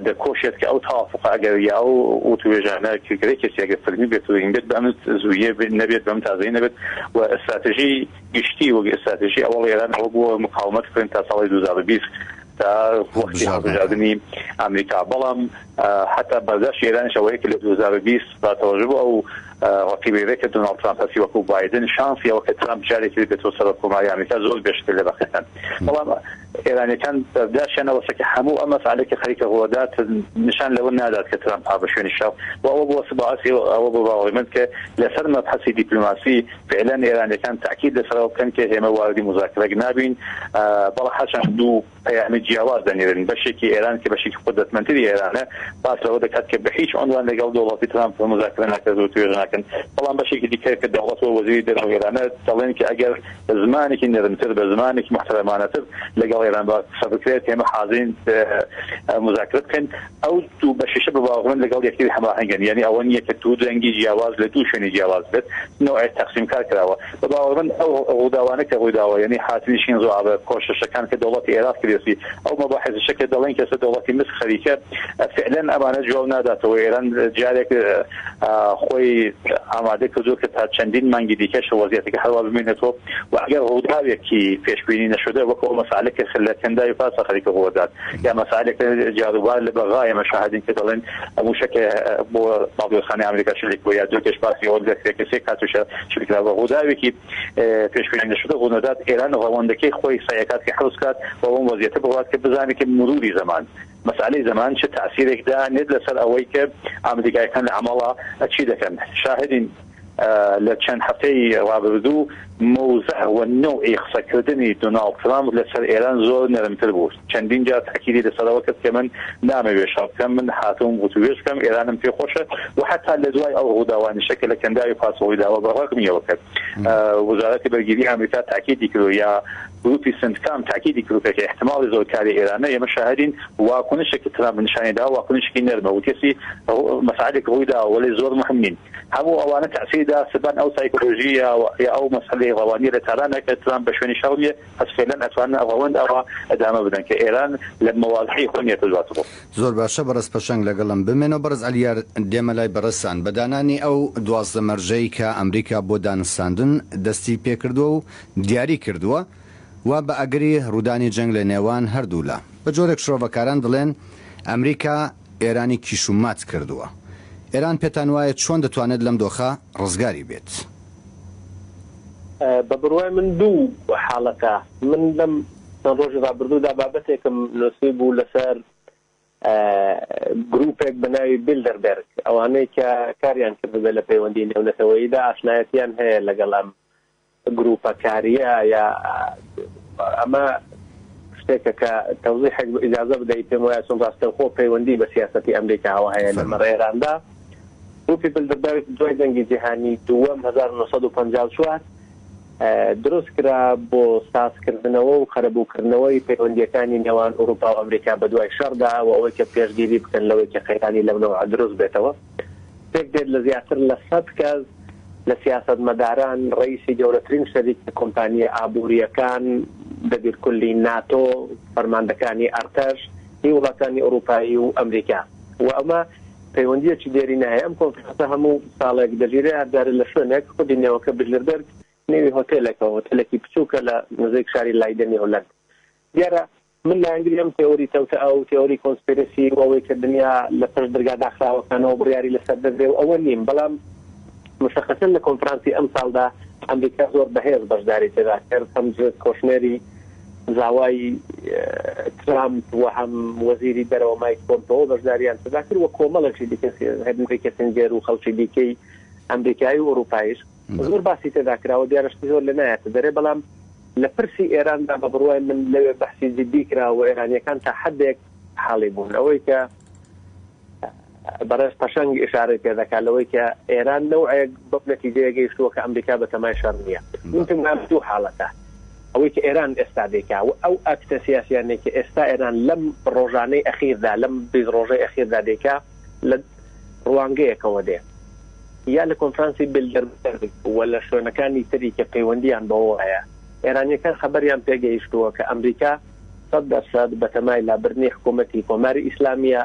دەکۆشێت کە ئەو تەوافوقە ئەگەر یا ئەو وتوێژانە کە گرێکێتی ئەگەر فەرمی بێت و بێت بەم زوویە نەبێت بەم تازەی نەبێت و ئستراتژی گشتی وەک ئستراتژی ئەوەڵ ئێران ئەوە بووە مقاومەت بکەن تا ساڵی 2020 تا وەختی هەڵبژاردنی ئەمریکا بەڵام حتا بەرداشتی ئێرانیش ئەوەیە کە لە 2020 با تەوەجه بۆ ئەو ڕقیبەیە کە دۆناڵد ترامپ هەستی وەکو بایدن شانسی ئەوە کە ترامپ جارێکی بێتەوە سەرۆک کۆماری ئەمریکا زۆر بێشتر لە بەقیەکان بەڵام ئێرانیەکان بەرداشیان ئەوەسە کە هەموو ئەم مەسئلە کە خەریکە ڕوودات نشان لەوە نادات کە ترامپ ها بە شوێنی شەڕ و ئەوە بۆ باسی ئەوە بۆ باوەڕی من کە لەسەر مەبحەسی دیپلۆماسی فعلا ئێرانیەکان تاکید لەسەرەوە بکەن کە ئێمە واردی موزاکرەک نابین بەڵا هەرچەند دوو پەیامی جیاواز دەنێرن بەشێکی ئێران کە بەشێکی قودرەتمەندتری ئێرانە باس لەوە دەکات کە بە هیچ عنوان لەگەڵ دەوڵەتی ترامپ مزاکرە ناکرێت و توێژ ناکەن بەڵام بەشێکی دیکە کە دەوڵەت و وەزیری دەرەوەی ئێرانە دەڵێن کە ئەگەر بە زمانێکی نەرمتر بە زمانێکی محتەرەمانەتر لەگەڵ ئێران با قسە بکرێت ئێمە حازرین مزاکرە بکەین ئەو دوو بەشیشە بە باوەڕ من لەگەڵ یەکتری هەماهەنگن، یانی ئەوە نییە کە دوو دەنگی جیاواز لە دوو شوێنی جیاواز بێت، نەوعێک تەقسیم کار کراوە. بە باوەڕ من ئەو ڕووداوانە کە ڕوویداوە، یانی هاتنی شینزۆ ئابە، کۆششەکان کە دەوڵەتی ئێراق کردیەتی، ئەو مەباحیسەشە کە دەڵێن کە ئێستا دەوڵەتی میسر خەریکە، فعلەن ئەمانە جواو ناداتەوە. ئێران جارێک خۆی ئامادە کردووە کە تا چەندین مانگی دیکەش وەزیەتەکە هەروا بمێنێتەوە و ئەگەر ڕووداوێکی پێشبینی نەشدە وەکو ئەو مەسالە کە لە کەنداوی فارسە خەریکە ڕوودات، یا مەسالێک جاروبار لە بەغا ئێمە شاهدین کە دەڵێن مووشەک بۆ باڵیۆزخانەی ئەمریکا شلیک بووە یا دوێکێش باسی ئەوە دەکرێت کە سێ کاتوشە شلیک کراوە ڕووداوێکی پێشبینی نەشدە ڕوونەدات ئێران ڕەوەندەکەی خۆی سەیەکات کە حەوز کات و ئەو وەزیەتە بڕات کە بزانێت کە مروری زەمان مەسالەی زەمان چ تاسیرێک دانێت لەسەر ئەوەی کە ئەمریکایەکان لە عەمەڵا چی دەکەن شاهدین لە چەند هەفتەی ڕابردوو مەوزع و نەوعی قسەکردنی دۆناڵد ترامپ لەسەر ئێران زۆر نەرمتر بوو. چەندین جار تەئکیدی لەسەر ئەوە کرد کە من نامەوێت شەڕ بکەم، من هاتووم وتووێژ بکەم، ئێرانم پێ خۆشە و حەتا لە دوای ئەو ڕووداوانیشە کە لە کەنداوی فارس ڕوویداوە بە ڕەغمی ئەوە کە وەزارەتی بەرگیری ئامریکا تەئکیدی کرد و یا گروپی سنتکام تەئکیدی کرد کە ئیحتماڵی زۆر کاری ئێرانە، ئێمە شاهدین واکنشێک کە ترامپ نیشانی داوە واکنشێکی نەرمە وتیەتی مەسائلێک ڕوویداوە وەلێ زۆر موهم نین. هەموو ئەوانە تەئسیری دا سبان ئەو سایکۆلۆژی یا یا ئەو مەسەلەی ڕەوانیە لە تارانە کە ترامپ بە شوێنی شەڕ نیە پەس فعلەن ئەتوانن ڕەوەند ئەوە ئەدامە بدەن کە ئێران لە مەوازعی خۆی نیەتە دواتڕۆ. زۆر باشە بەڕێز پەشەنگ لەگەڵم بمێنەوە بەڕێز عەلیار دێمە لای بەڕێزتان بە دانانی ئەو 12 مەرجەی کە ئەمریکا بۆ دانوستاندن دەستی پێکردووە و دیاری کردووە و بە ئەگەری ڕوودانی جەنگ لە نێوان هەردوولا بە جۆرێک شرۆڤەکاران دڵێن ئەمریکا ئێرانی کیش و مات کردووە. ئێران پێتان وایە چۆن دەتوانێت لەم دۆخە ڕزگاری بێت؟ بە بڕوای من دوو حاڵەتە. من لەم چەند ڕۆژی ڕابردوودا بابەتێکم نووسیبوو لەسەر گرووپێک بە ناوی بیلدەربێرگ. ئەوانەی کە کاریان کردبێت لە پەیوەندی نێونەتەوەییدا ئاشنایەتیان هەیە لەگەڵ ئەم گروپە کاریە یا ئەمە شتێکە کە تەوزیحێک ئیجازە بدەی پێم وایە چون ڕاستەوخۆ پەیوەندی بە سیاسەتی ئەمریکاوە هەیە لە مەڕ ئێراندا. گروپی بلدربەرگ دوای جەنگی جیهانی دووەم 1954 دروست کرا بۆ سازکردنەوە و قەرەبووکردنەوەی پەیوەندییەکانی نێوان ئوروپا و ئەمریکا بەدوای شەڕدا و ئەوەی کە پێشگیری بکەن لەوەی کە قەیرانی لەم نەوعە دروست بێتەوە. پێکدێت لە زیاتر لە سەد کەس لە سیاسەتمەداران، ڕەئیسی گەورەترین شەریکە کۆمپانییە ئابوورییەکان، دەبیرکولی ناتۆ، فەرماندەکانی ئەرتەش ی وڵاتانی ئورووپایی و ئەمریکا و ئەمە پەیوەندییەکی دێرینە هەیە. ئەم کۆنفرانسە هەموو ساڵێک دەگیرێ، هەر جارێ لە شوێنێک، خودی نێوەکە بیلدربێرگ نێوی هۆتێلێکە، هۆتێلێکی بچووکە لە نزیک شاری لایدنی هۆلەند. دیارە من لایەنگری ئەم تێئۆری تەوتئە و تێئۆری کۆنسپیرەسی و ئەوەی کە دنیا لە پشت درگا داخراوەکانەوە بڕیاری لەسەر دەدرێ و ئەوە نیم، بەڵام مشەخەسەن لە کۆنفرانسی ئەمساڵدا ئەمریکا زۆر بەهێز بەشداری تێدا کرد، هەم جرێد کۆشنێری زاوای ترامپ و هەم وەزیری دەرەوە مایک پۆمپئۆ بەشداریان تێدا کرد و کۆمەڵێکی دیکە هێنری کیسنجێر و خەڵکی دیکەی ئەمریکایی و ئورووپاییش. زۆر باسی تێدا کراوە، دیارە شتی زۆر لێ نایەتە دەرێ، بەڵام لە پرسی ئێراندا بە بڕوای من لەوێ بەحسی جیددی کرا و ئێرانییەکان تا حەدێک حاڵی بوون. ئەوەی کە بەڕێز پەشەنگ ئیشارەی پێ دەکات لەوەی کە ئێران نەوعێک بەو نەتیجەیە گەیشتووە کە ئەمریکا بە تەمای شەڕ نییە. من پێم وایە دوو حاڵەتە، ئەوەی کە ئێران ئێستا دەیکا و ئەو ئەکتە سیاسیانەی کە ئێستا ئێران لەم ڕۆژانەی ئەخیردا، لەم 20 ڕۆژەی ئەخیردا دەیکا لە ڕوانگەیەکەوە دێ یا لە کۆنفرانسی بیلدەربێرگ و لە شوێنەکانی تری کە پەیوەندییان بەوەوە هەیە، ئێرانییەکان خەبەریان پێ گەیشتووە کە ئەمریکا 100% بەتەمای لابردنی حکوومەتی کۆماری ئیسلامییە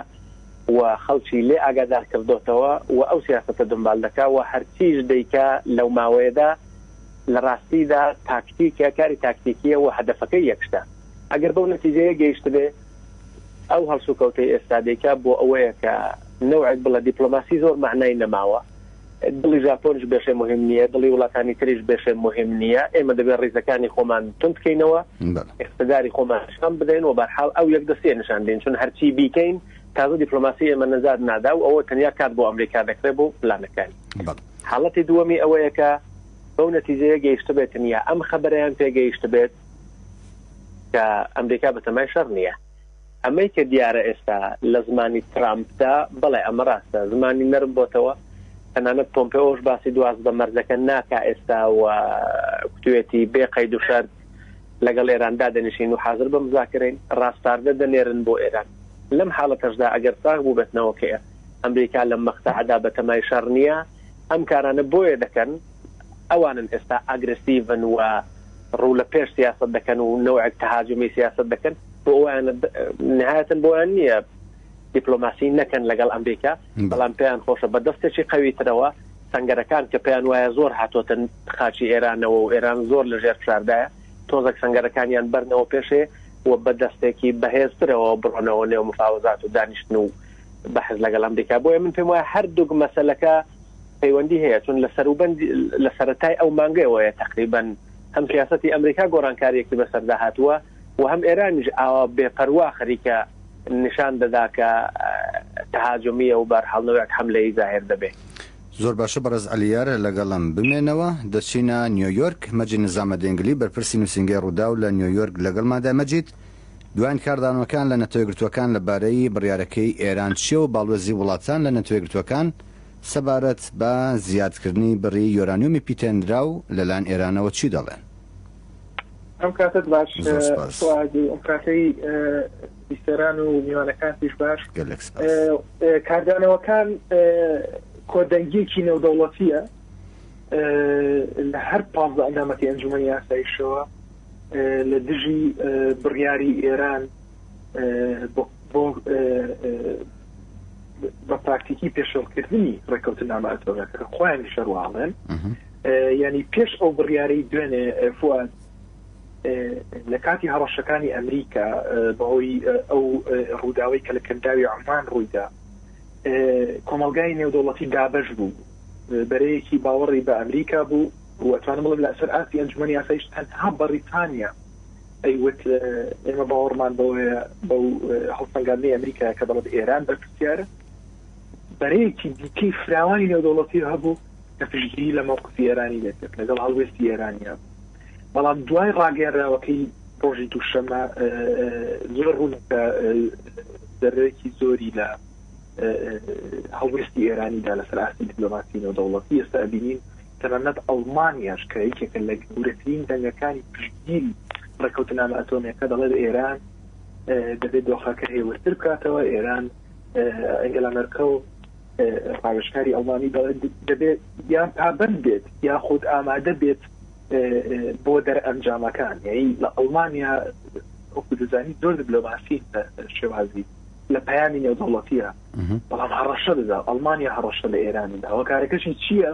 و خەڵکی لێ ئاگادار کردۆتەوە و ئەو سیاسەتە دونبال دەکا و هەرچیش دەیکا لەو ماوەیەدا لە ڕاستیدا تاکتیکە، کاری تاکتیکییە و هەدەفەکەی یەک شتە. ئەگەر بەو نەتیجەیە گەیشتبێ ئەو هەڵسوکەوتەی ئێستا دەیکا بۆ ئەوەیە کە نەوعێک بڵێ دیپلۆماسی زۆر مەعنای نەماوە، دڵی ژاپۆنیش بێشێ موهیم نییە، دڵی وڵاتانی تریش بێشێ موهیم نییە، ئێمە دەبێ ڕیزەکانی خۆمان توند بکەینەوە، ئیقتداری خۆمان نیشان بدەین و بەرحاڵ ئەو یەکدەستییە نیشان بدەین، چون هەرچی بیکەین تازە دیپلۆماسی ئێمە نەجات نادا و ئەوە تەنیا کات بۆ ئەمریکا دەکرێ بۆ پلانەکانی. حاڵەتی دووەمی ئەوەیە کە بەو نەتیجەیە گەیشتبێتن یا ئەم خەبەرەیان پێ گەیشتبێت کە ئەمریکا بەتەمای شەڕ نییە. ئەمەی کە دیارە ئێستا لە زمانی ترامپدا، بەڵێ ئەمە ڕاستە، زمانی نەرم بۆتەوە، تەنانەت پۆمپێئۆش باسی 12 مەرجەکە ناکا ئێستا و کوتوێتی بێ قەید و شەرت لەگەڵ ئێران دادەنیشین و حازر بە مزاکرەین، ڕاسپاردە دەنێرن بۆ ئێران. لەم حاڵەتەشدا ئەگەر ساغ بووبێتنەوە کە ئەمریکا لەم مەقتەعەدا بەتەمای شەڕ نییە، ئەم کارانە بۆیە دەکەن، ئەوانن ئێستا ئاگرسیڤن و ڕوو لە پێش سیاسەت دەکەن و نەوعێک تەهاجومی سیاسەت دەکەن، بۆ ئەویان نهایەتەن بۆیان نییە دیپلۆماسی نەکەن لەگەڵ ئەمریکا، بەڵام پێیان خۆشە بە دەستێکی قەویترەوە سەنگەرەکان کە پێیان وایە زۆر هاتۆتە خاکی ئێرانەوە و ئێران زۆر لە ژێر فشاردایە، تۆزێک سەنگەرەکانیان بەرنەوە پێشێ و بە دەستێکی بەهێزترەوە بڕۆنەوە نێو مفاوەزات و دانیشتن و بەحس لەگەڵ ئەمریکا. بۆیە من پێم وایە هەردووک مەسەلەکە پەیوەندی هەیە، چون لە سەروبەند لە سەرەتای ئەو مانگەوەیە تەقریبەن هەم سیاسەتی ئەمریکا گۆڕانکارییەکی بەسەردا هاتووە و هەم ئێرانیش ئاوا بێ پەروا خەریکە نیشان دەدا کە تەهاجومییە و بەهەرحاڵ نەوعێک حەملەیی زاهیر دەبێ. زۆر باشە بەڕێز عەلیار لەگەڵم بمێنەوە دەچینە نیۆیۆرک مەجید نزامەدێنگلی بەرپرسی نوسینگەی ڕووداو لە نیۆیۆرک لەگەڵماندایە مەجید دواین کاردانەوەکان لە نەتەوەیەکگرتووەکان لەبارەی بڕیارەکەی ئێران چیە و باڵوێزی وڵاتان لە نەتەوەیەکگرتووەکان سەبارەت بە زیادکردنی بڕی یۆرانیۆمی پیتێنراو لەلایەن ئێرانەوە چی دەڵێن؟ ئەم کاتەت باش زۆر سپاس. فوئاد و ئەم کاتەی بیسەران و میوانەکانتیش باش. گەلێک سپاس. کاردانەوەکان کۆدەنگیەکی نێودەوڵەتیە لە هەر 15 ئەندامەکەی ئەنجومەنی ئاسایشەوە لە دژی بڕیاری ئێران بۆ بە پراکتیکی پێشێڵکردنی ڕێککەوتنامە ئەتۆمیەکە کە خۆیانیش هەروا ئەڵێن یعنی پێش ئەو بڕیارەی دوێنێ فواد لە کاتی هەڕەشەکانی ئەمریکا بەهۆی ئەو ڕووداوەی کە لە کەنداوی عومان ڕوویدا کۆمەڵگای نێودەوڵەتی دابەش بوو بەرەیەکی باوەڕی بە ئەمریکا بوو و ئەتوانم بڵێم لەسەر ئاستی ئەنجومەنی ئاسایش تەنها بەڕیتانیا ئەیوت ئێمە باوەڕمان بەوەیە بەو هەڵسەنگاندنەی ئەمریکا کە دەڵێت ئێران بەرپرسیارە بەرەیەکی دیکەی فراوانی نێودەوڵەتی هەبوو کە پشتگیری لە مەوقفی ئێرانی دەکرد لەگەڵ هەڵوێستی ئێرانیا بەڵام دوای ڕاگەیەنراوەکەی ڕۆژی دووشەمە زۆر ڕوون کە زەرەرێکی زۆری لە هەڵوێستی ئێرانیدا لەسەر ئاستی دیپلۆماسی نێودەوڵەتی ئێستا ئەبینین تەنانەت ئەڵمانیاش کە یەکێکە لە گەورەترین دەنگەکانی پشتگیری ڕێککەوتنامە ئەتۆمیەکە دەڵێت ئێران دەبێت دۆخەکە هێورتر بکاتەوە ئێران ئەنگێلا مێرکڵ ڕاوێژکاری ئەڵمانی دەڵێت دەبێت یان پابەند بێت یاخود ئامادە بێت بۆ دەرئەنجامەکان یعنی لە ئەڵمانیا وەکو دەزانی زۆر دیپلۆماسی شێوازی لە پەیامی نێودەوڵەتیە بەڵام هەڕەشە دەدا ئەڵمانیا هەڕەشە لە ئێران دا هۆکارەکەشی چییە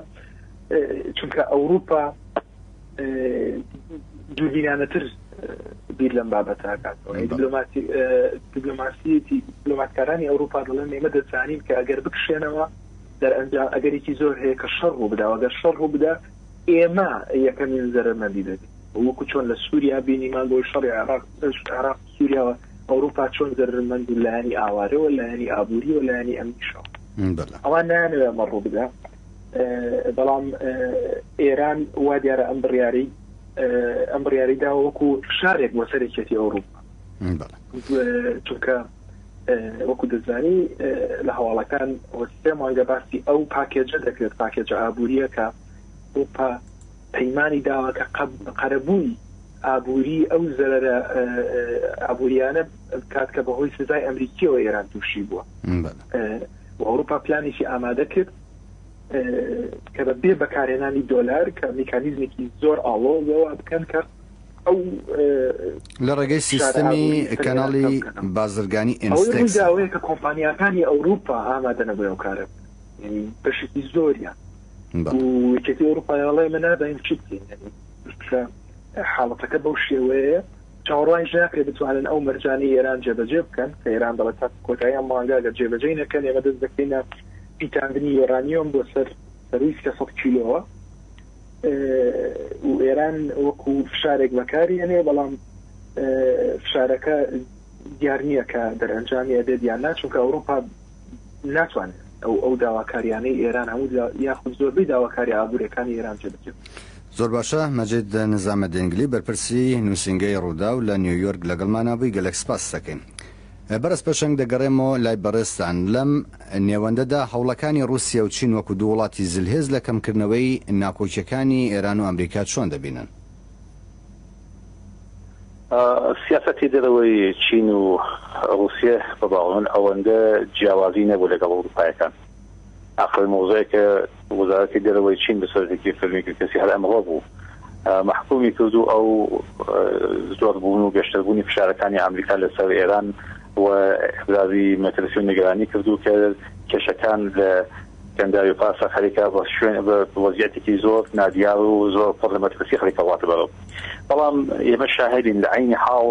چونکە ئەوروپا دووربینانەتر بیر لەم بابەتە ئەکاتەوە دیپلۆماسی دیپلۆماسیەتی دیپلۆماتکارانی ئەوروپا دەڵێن ئێمە دەزانین کە ئەگەر بکشێنەوە دەرئەنجام ئەگەرێکی زۆر هەیە کە شەڕ ڕوو بدا ئەگەر شەڕ ڕوو بدا ئێمە یەکەمین زەرەرمەندی دەبین وەکو چۆن لە سووریا بینیمان بۆی شەڕی عێراق عێراق سووریاوە ئەوروپا چۆن زەرەرمەند و لایەنی ئاوارەوە لایەنی ئابووری و لایەنی ئەمنیشەوە ئەوان نایانەوێ ئەمە ڕوو بدا. بەڵام ئێران وا دیارە ئەم بڕیاری ئەم بڕیاری داوە وەکو فشارێک بۆ سەر یەکێتی ئەوروپا چونکە وەکو دەزانی لە هەواڵەکان سێ مانگە باسی ئەو پاکێجە دەکرێت پاکێجە ئابووریەکە ئەوروپا پەیمانی داوە کە قەرەبووی ئابووری ئەو زەرەرە ئابووریانە بکات کە بەهۆی سزای ئەمریکیەوە ئێران تووشی بووە و ئەوروپا پلانێکی ئامادە کرد کە بە بێ بەکارهێنانی دۆلار کە میکانیزمێکی زۆر ئاڵۆزەوە بکەن کە ئەو لە ڕێگەی سیستەمی کەناڵی بازرگانی ئینستێکس ئەوەی کە کۆمپانیاکانی ئەوروپا ئامادە نەبوو ئەو کارە بەشێکی زۆریان و یەکێتی ئەوروپا ئەڵێ ئێمە نازانین چی بکەین حاڵەتەکە بەو شێوەیە چاوەڕوانیش ناکرێت بتوانن ئەو مەرجانەی ئێران جێبەجێ بکەن کە ئێران دەڵێت تا کۆتایی ئەم مانگە گەر جێبەجێی نەکەن ئێمە دەست دەکەینە پیتاندنی یۆرانیۆم بۆ سەر سەرووی 300 کیلۆوە و ئێران وەکو فشارێک بەکاری ئەنێ بەڵام فشارەکە دیار نییە کە دەرئەنجامی ئەبێت یان نا چونکە ئەوروپا ناتوانێت ئەو ئەو داواکاریانەی ئێران هەموو یاخود زۆربەی داواکاری ئابووریەکانی ئێران جێبەجێ بکات. زۆر باشە مەجید نزامەدینگلی بەرپرسی نووسینگەی ڕووداو لە نیویۆرک لەگەڵمانا بووی گەلەک سپاست دەکەین. بەڕێز پەشەنگ دەگەڕێمەوە لای بەڕێزتان لەم نێوەندەدا هەوڵەکانی ڕووسیە و چین وەکو دوو وڵاتی زلهێز لە کەمکردنەوەی ناکۆکیەکانی ئێران و ئەمریکا چۆن دەبینن؟ سیاسەتی دەرەوەی چین و ڕووسیە بە باوەڕ من ئەوەندە جیاوازی نەبوو لەگەڵ ئەوروپایەکان. ئاخر مەوزوعێک کە وەزارەتی دەرەوەی چین بە سەرۆکێکی فەرمی کە کەسی هەر ئەمڕۆ بوو مەحکومی کرد و ئەو زۆربوون و بێشتربوونی فشارەکانی ئەمریکا لەسەر ئێران و ئیبرازی مەترسی و نیگەرانی کرد و کە کێشەکان لە کەنداوی فارسە خەریکە بە شوێن بە وەزیەتێکی زۆر نادیار و زۆر پڕ لە مەترسی خەریکە وڵاتە بەرەو بەڵام ئێمە شاهدین لە عەینی حاڵ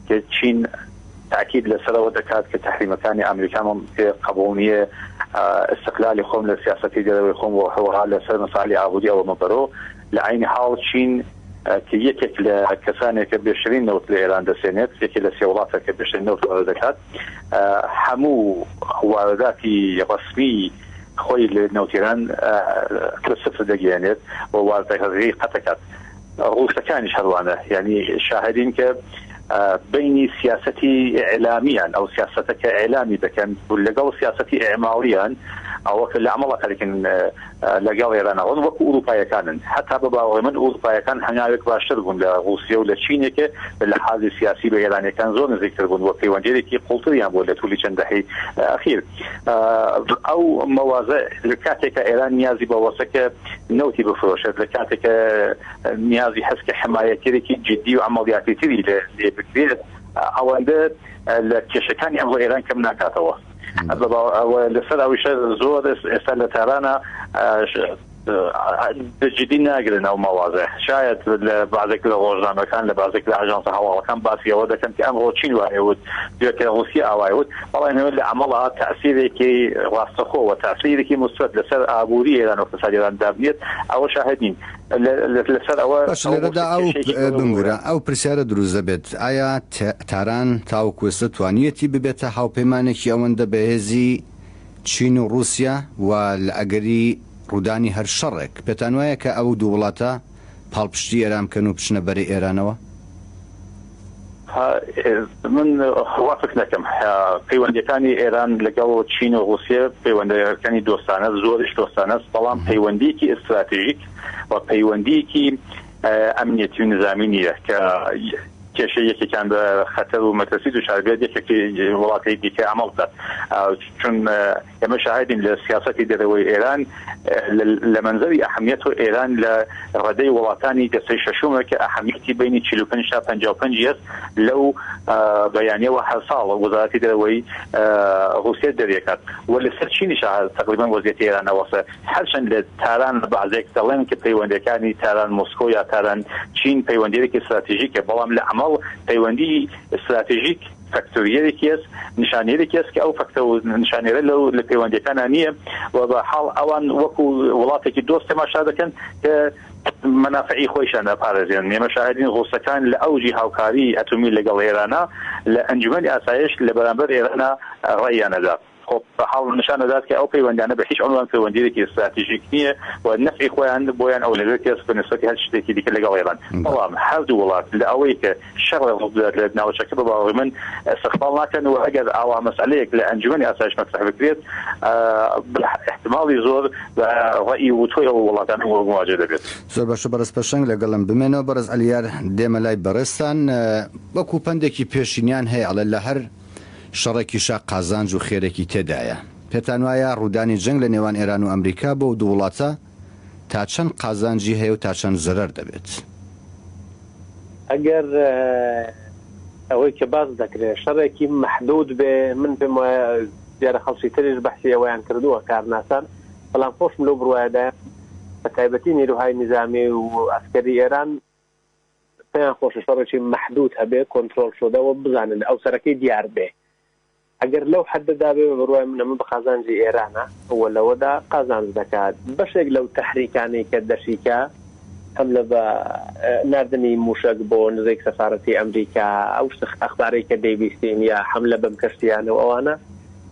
کە چین تاکید لەسەرەوە دەکات کە تحریمەکانی ئەمریکامم پێ قبوڵ نییە استقلالی خۆم لە سیاسەتی دەرەوەی خۆم و هەروەها لەسەر مەسالی ئابووری ئەوە مەبەرۆ لە عەینی حاڵ چین کە یەکێک لە کەسانێک کە بێشترین نەوت لە ئێران دەسێنێت یەکێک لە سێ وڵاتە کە بێشترین نەوت وارد دەکات هەموو وارداتی ڕەسمی خۆی لە نەوت ئێران بە سفر دەگەیەنێت و واردەکەی قەتەکات ڕووسەکانیش هەروانە یعنی شاهدین کە بینی سیاسەتی ئیعلامیان ئەو سیاسەتە کە ئیعلامی دەکەن لەگەڵ سیاسەتی ئیعماڵیان ئەوە کە لە عەمەڵە خەریکن لەگەڵ ئێران ئەڕۆن وەکو ئوروپایەکانن هەتا بە باوەڕی من ئوروپایەکان هەنگاوێک باشتر بوون لە ڕوسیە و لە چینێکێ لە لەحازی سیاسی بە ئێرانیەکان زۆر نزیکتر بوون و پەیوەندیەکی قوڵتریان بووە لە تولی چەند دەهەی ئەخیر ئەو مەوازە لە کاتێکە ئێران نیازی بەوەسە کە نەوتی بفرۆشێت لە کاتێکە نیازی هەست کە حمایەتێکی جدی و عەمەڵیاتی تری لێ بکرێت ئەوەندە لە کێشەکانی ئەمڕۆ ئێران کەم ناکاتەوە. لەسەر ئەویشە زۆر ئێستا لە تارانە بە جدی ناگرن ئەو مەوازە شاید لە بازێک لە ڕۆژنامەکان لە بازێک لە ئاژانسە هەواڵەکان باسی ئەوە دەکەن کە ئەمڕۆ چین وایە وت دوێکە ڕوسیا ئاوای وت بەڵام ئێمە لە عەمەڵا تەئسیرێکی ڕاستەخۆ و تەئسیرێکی موسبەت لەسەر ئابووری ئێران و اقتصادی ئێران دابنێت ئەوە شاهد نین لەسەر ئەوە باش لێرەدا ئەو بمبورە ئەو پرسیارە دروست دەبێت ئایا تاران تاوەکو ئێستا توانیویەتی ببێتە هاوپەیمانێکی ئەوەندە بەهێزی چین و ڕووسیا و لە ئەگەری ڕوودانی هەر شەڕێک پێتان وایە کە ئەو دوو وڵاتە پاڵپشتی ئێران بکەن و بچنە بەرەی ئێرانەوە؟ من وا فکر نەکەم. پەیوەندیەکانی ئێران لەگەڵ چین و ڕووسیە پەیوەندیەکانی دۆستانە، زۆریش دۆستانەس، بەڵام پەیوەندیەکی ئیستراتژیک و پەیوەندیەکی ئەمنیەتی و نزامی نییە کە کێشەی یەکێکیان بە خەتەر و مەترسی دوچار بێت یەکێکی وڵاتی دیکە عەمەڵ بکات. چون ئێمە شاهدین لە سیاسەتی دەرەوەی ئێران لە مەنزەری ئەهەمیەت و ئێران لە ڕەدەی وڵاتانی دەستەی شەشومە کە ئەهەمیەتی بینی 45 تا 55 یەس لەو بەیانیەوە هەر ساڵ وەزارەتی دەرەوەی ڕووسیە دەرێکات و لەسەر چینیش تقریبا وەزیەتی ئێران ئەوەسە هەرچەند لە تاران بەعزێک دەڵێن کە پەیوەندەکانی تاران مۆسکۆ یا تاران چین پەیوەندیەکی استراتژیکە بەڵام لە عەمەڵ پەیوەندی استراتژیک فەکتۆریەرێکی هەس، نیشانەیەرێکی هەس کە ئەو فەکتە و نیشانەیەرە لەو لە پەیوەندیەکانا نییە و بە حاڵ ئەوان وەکو وڵاتێکی دۆست تەماشا دەکەن کە مەنافعی خۆیشان ئەپارێزێن. ئێمە شاهدین ڕووسەکان لە ئەوجی هاوکاری ئەتۆمی لەگەڵ ئێرانا لە ئەنجومەنی ئاسایش لە بەرامبەر ئێرانا ڕەیان ئەدا. خۆ بە حاڵ نیشان دەدات کە ئەو پەیوەندیانە بە هیچ عنوان پەیوەندییەکی ستراتیژیک نییە و نەفعی خۆیان بۆیان ئەولەویەتە بە نسبەتی هەر شتێکی دیکە لەگەڵ ئێران. بەڵام هەردوو وڵات لە ئەوەی کە شەڕ ڕووبدات لە ناوچەکە بە باوەڕی من ئیستقباڵ ناکەن و ئەگەر ئاوا مەسئەلەیەک لە ئەنجومەنی ئاسایش مەترەح بکرێت بە ئیحتماڵی زۆر بە ڕەئی و تۆی ئەو وڵاتانە مواجە دەبێت. زۆر باشە بەڕێز پەشەنگ لەگەڵم بمێنەوە. بەڕێز عەلیار دێمە لای بەڕێزتان. وەکوو پەندێکی پێشینیان هەیە ئەڵێ لە هەر شەڕێکیشا قازانج و خێرێکی تێدایە. پێتان وایە ڕوودانی جەنگ لە نێوان ئێران و ئەمریکا بۆ ئەو دوو وڵاتە تا چەند قازانجی هەیە و تا چەند زەرەر دەبێت؟ ئەگەر ئەوەی کە باس دەکرێت شەڕێکی مەحدود بێ، من پێم وایە دیارە خەڵکی تریش بەحسی ئەوەیان کردووە کارناسان، بەڵام خۆشم لەو بڕوایەدایم بە تایبەتی نیروهای نیزامی و عەسکەری ئێران پێیان خۆشە شەڕێکی مەحدود هەبێ، کۆنترۆڵ شدە و بزانن ئەوسەرەکەی دیار بێ. ئەگەر لەو حەدەدا بێ بە بڕوای من ئەمە بە قازانجی ئێرانە و لەوەدا قازانج دەکات. بەشێک لەو تەحریکانەی کە دەشیکا هەم لە بە ناردنی مووشەک بۆ نزیک سەفارەتی ئەمریکا، ئەو ئەخبارەی کە دەیبیستین یا حەملە بەم کەشتییانە و ئەوانە،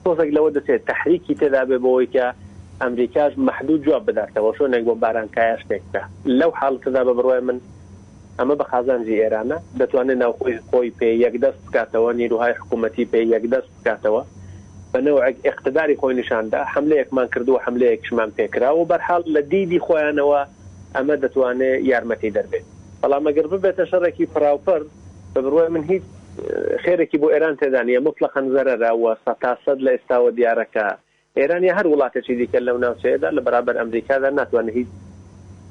تۆزێک لەوە دەچێت تەحریکی تێدا بێ بۆ ئەوەی کە ئەمریکاش مەحدود جواب بداتەوە، چۆنێک بۆمباران کایە شتێک بکا. لەو حاڵەتەدا بە بڕوای من ئەمە بە قازانجی ئێرانە، دەتوانێت ناوخۆی خۆی پێ یەکدەست بکاتەوە، نیروهای حکوومەتی پێ یەکدەست بکاتەوە، بە نەوعێک ئیقتداری خۆی نیشان دا، حەملەیەکمان کردووە، حەملەیەکیشمان پێ کرا و بەرحاڵ لە دیدی خۆیانەوە ئەمە دەتوانێ یارمەتیدەر بێت. بەڵام ئەگەر ببێتە شەڕێکی پڕاوپڕ، بە بڕوای من هیچ خێرێکی بۆ ئێران تێدا نییە، موتڵەقەن زەرەرە و سەتاسەد لە ئێستاوە دیارە کە ئێران یا هەر وڵاتێکی دیکە لەو ناوچەیەدا لە بەرابەر ئەمریکادا ناتوانێت هیچ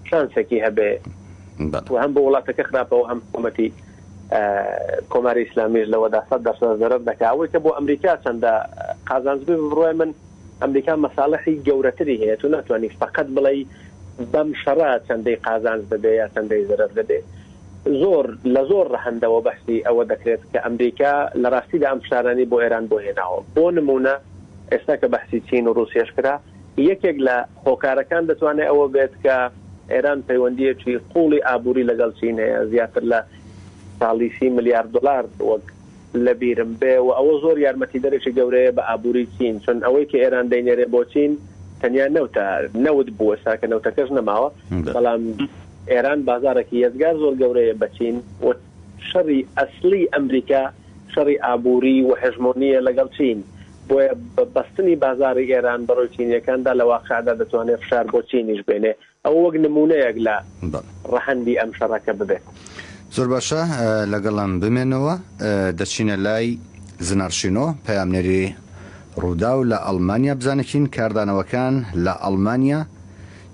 شانسێکی هەبێ و هەم بۆ وڵاتەکە خراپە و هەم حکوومەتی کۆماری ئیسلامیش لەوەدا 100% زەرەر دەکا. ئەوەی کە بۆ ئەمریکا چەندە قازانج بێ، بە بڕوای من ئەمریکا مەساڵحی گەورەتری هەیە. تۆ ناتوانی فەقەت بڵێی بەم شەڕە چەندەی قازانج دەبێ یا چەندەی زەرەر دەبێ. زۆر لە زۆر ڕەهەندەوە بەحسی ئەوە دەکرێت کە ئەمریکا لە ڕاستیدا ئەم فشارانەی بۆ ئێران بۆ هێناوە. بۆ نموونە ئێستا کە بەحسی چین و ڕووسیەش کرا، یەکێک لە هۆکارەکان دەتوانێت ئەوە بێت کە ئێران پەیوەندییەکی قووڵی ئابووری لەگەڵ چین هەیە، زیاتر لە ساڵی سی ملیار دۆلار وەک لە بیرم بێ و ئەوە زۆر یارمەتیدەرێکی گەورەیە بە ئابووری چین، چون ئەوەی کە ئێران دەینێرێ بۆ چین تەنیا نەوتە، نەوت بوو ئێستا کە نەوتەکەش نەماوە، بەڵام ئێران بازاڕێکی یەجگار زۆر گەورەیە بە چین و شەڕی ئەسڵی ئەمریکا شەڕی ئابووری و هێژمۆنییە لەگەڵ چین، بۆیە بە بەستنی بازاڕی ئێران بەڕووی چینییەکاندا لە واقیعدا دەتوانێ فشار بۆ چینیش بێنێ، ئەوە وەک نموونەیەک لە ڕەهەندی ئەم شەڕەکە ببێت. زۆر باشە لەگەڵم بمێنەوە دەچینە لای زنار شینۆ پەیامنێری ڕووداو لە ئەڵمانیا بزانکین کاردانەوەکان لە ئەڵمانیا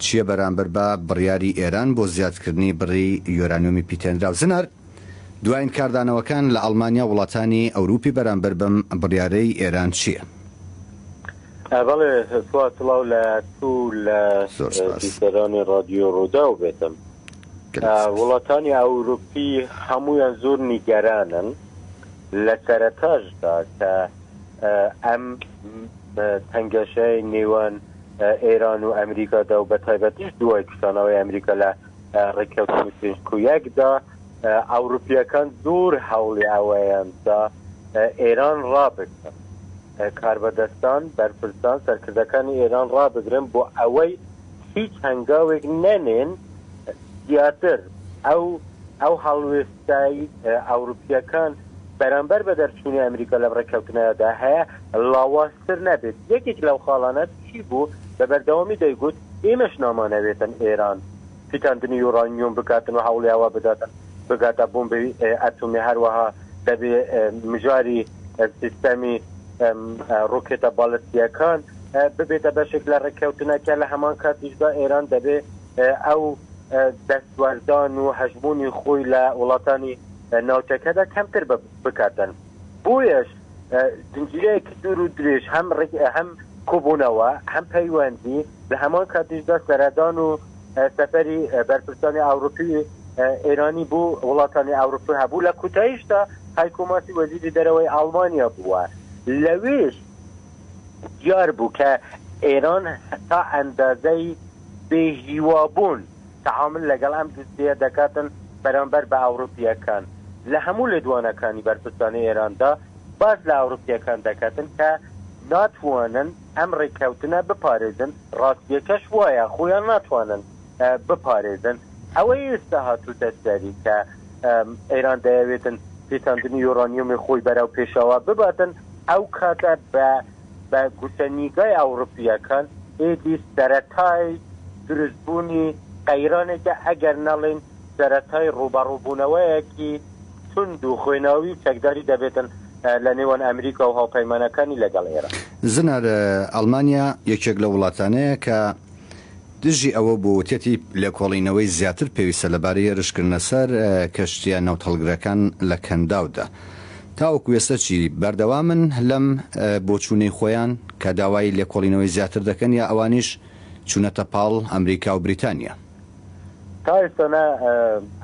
چییە بەرامبەر بە بڕیاری ئێران بۆ زیادکردنی بڕی یۆرانیۆمی پیتێنراو؟ زنار، دوایین کاردانەوەکان لە ئەڵمانیا و وڵاتانی ئەوروپی بەرامبەر بەم بڕیارەی ئێران چییە؟ بەڵێ فواد سڵاو لە تو لە زۆر سپاس. بیسەرانی ڕادیۆ ڕووداو بێتم. گەلەک سپاس. وڵاتانی ئەوروپی هەموویان زۆر نیگەرانن لە سەرەتاشدا کە ئەم تەنگەشەی نێوان ئێران و ئەمریکادا و بەتایبەتیش دوای کشانەوەی ئەمریکا لە ڕێککەوتنی پێنج کۆ یەکدا ئەوروپییەکان زۆر هەوڵی ئەوەیان دا ئێران ڕابگرن، کاربەدەستان، بەرپرسان، سەرکردەکانی ئێران ڕابگرن بۆ ئەوەی هیچ هەنگاوێک نەنێن زیاتر ئەو ئەو هەڵوێستەی ئەوروپییەکان بەرامبەر بە دەرچوونی ئەمریکا لەم ڕێککەوتنەدا هەیە لاوازتر نەبێت. یەکێک لەو خاڵانە چی بوو؟ بە بەردەوامی دەیگوت ئێمەش نامانەوێتن ئێران پیتاندنی یۆرانیۆم بکاتن و هەوڵی ئەوە بداتن بگاتە بۆمبی ئەتۆمی، هەروەها دەبێ مژاری سیستەمی ڕۆکێتە بالستییەکان ببێتە بەشێک لە ڕێککەوتنەکە، لە هەمان کاتیشدا ئێران دەبێ ئەو دەستوەردان و هەژموونی خۆی لە وڵاتانی ناوچەکەدا کەمتر بکاتن. بۆیەش زنجیرەیەکی دوور و درێژ هەم هەم کۆبوونەوە هەم پەیوەندی لە هەمان کاتیشدا سەردان و سەفەری بەرپرسانی ئەوروپی ئێرانی بۆ وڵاتانی ئەوروپی هەبوو لە کوتاییشدا هایکۆ ماسی وەزیری دەرەوەی ئەڵمانیا بووە لەوێش دیار بوو کە ئێران تا ئەندازەی بێ هیوابوون تەعامول لەگەڵ ئەم دوسیە دەکاتن بەرامبەر بە ئەوروپییەکان. لە هەموو لێدوانەکانی بەرپرسانی ئێراندا باس لە ئەوروپییەکان دەکاتن کە. ناتوانن ئەم ڕێککەوتنە بپارێزن، ڕاستییەکەش وایە خۆیان ناتوانن بپارێزن. ئەوەی ئێستا هاتووتە سەری کە ئێران دەیەوێتن پیتاندنی یۆرانیۆمی خۆی بەرەو پێشەوە بباتن، ئەو کاتە بە بە گوشەنیگای ئەوروپییەکان ئێدی سەرەتای دروستبوونی قەیرانێکە ئەگەر نەڵێین سەرەتای ڕووبەڕووبوونەوەیەکی توند و خوێناوی و چەکداری دەبێتن لە نێوان ئەمریکا و هاوپەیمانەکانی لەگەڵ ئێران. زنار، ئەڵمانیا یەکێک لەو وڵاتانەیە کە دژی ئەوە بوو وتیەتی لێکۆڵینەوەی زیاتر پێویستە لەبارەی هێرشکردنە سەر کەشتییە نەوتهەڵگرەکان لە کەنداودا. تاوەکو ئێستا چی بەردەوامن لەم بۆچوونەی خۆیان کە داوای لێکۆڵینەوەی زیاتر دەکەن یا ئەوانیش چوونەتە پاڵ ئەمریکا و بریتانیا؟ تا ئێستا نە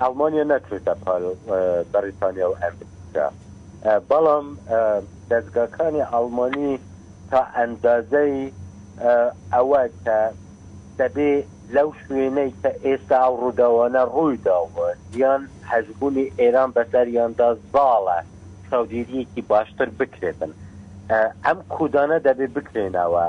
ئەڵمانیا نەچووتە پاڵ بەریتانیا و ئەمریکا، بەڵام دەزگاکانی ئەڵمانی تا ئەندازەی ئەوە کە دەبێ لەو شوێنەی کە ئێستا ئەو ڕووداوانە ڕووی داوە یان هەژموونی ئێران بەسەریاندا زاڵە چاودێرییەکی باشتر بکرێتن. ئەم کودانە دەبێ بکرێنەوە.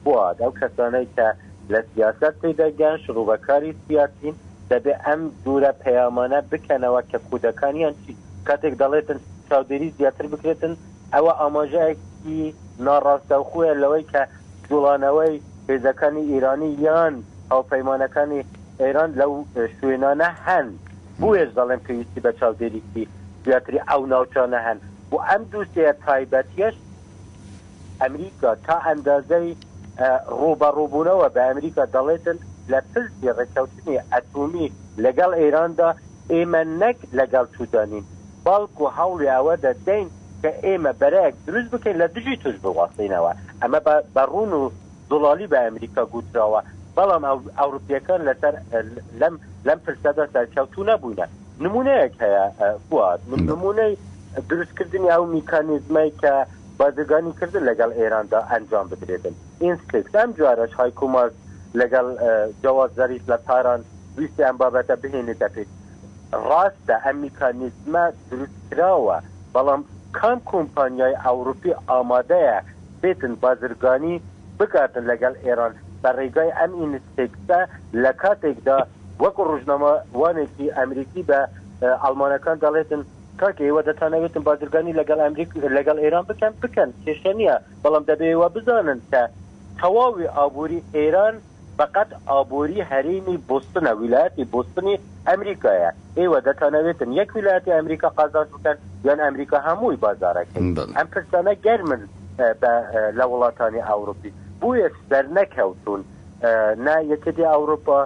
فواد، ئەو کەسانەی کە لە سیاسەت تێدەگەن، شڕوبەکاری سیاسین، دەبێ ئەم جورە پەیامانە بکەنەوە کە کودەکانیان چین. کاتێک دەڵێتن چاودێری زیاتر بکرێتن، ئەوە ئاماژەیەکی ناڕاستەوخۆیە لەوەی کە جوڵانەوەی هێزەکانی ئیرانی یان هاوپەیمانەکانی ئێران لەو شوێنانە هەن. بۆیەش دەڵێم پێویستی بە چاودێریی زیاتری ئەو ناوچانە هەن. بۆ ئەم دووسێیە تایبەتیەش ئەمریکا تا ئەندازەی ڕووبەڕووبوونەوە بە ئەمریکا دەڵێتن لە پرسی ڕێککەوتنی ئەتۆمی لەگەڵ ئێراندا ئێمە نەک لەگەڵ تودا نین بەڵکو هەوڵی ئەوە دەدەین کە ئێمە بەرەیەک دروست بکەین لە دژی توش بوەستینەوە. ئەمە بە ڕوون و زوڵالی بە ئەمریکا گوتراوە، بەڵام ئەوروپییەکان لەسەر لەم لەم پرسەدا سەرکەوتوو نەبووینە. نموونەیەک هەیە فواد، نموونەی دروستکردنی ئەو میکانیزمەی کە بازرگانی کردن لەگەڵ ئێراندا ئەنجام بدرێتن، ئینستکس، ئەم جارەش هایکۆ ماس لەگەڵ جەواد زەریف لە تاران ویستی ئەم بابەتە بهێنێتە پێش. ڕاستە ئەم میکانیزمە دروستکراوە، بەڵام کام کۆمپانیای ئەوروپی ئامادەیە بێتن بازرگانی بکاتن لەگەڵ ئێران بە ڕێگای ئەم ئینستێکسە لە کاتێکدا وەکو ڕۆژنامەوانێکی ئەمریکی بە ئەڵمانەکان دەڵێتن کاکە ئێوە دەتانەوێتن بازرگانی لەگەڵ ئەمریک لەگەڵ ئێران بکەن بکەن کێشە نییە بەڵام دەبێ ئێوە بزانن کە تەواوی ئابووری ئێران فەقەت ئابووری هەرێمی بوستنە، ویلایەتی بوستنی ئەمریکایە. ئێوە دەتانەوێتن یەک ویلایەتی ئەمریکا قازانج بکەن یان ئەمریکا هەمووی بازارەکەی؟ ئەم پرسانە گەرمن بە لە وڵاتانی ئەوروپی. بۆیە سەرنەکەوتوون نە یەکێتی ئەوروپا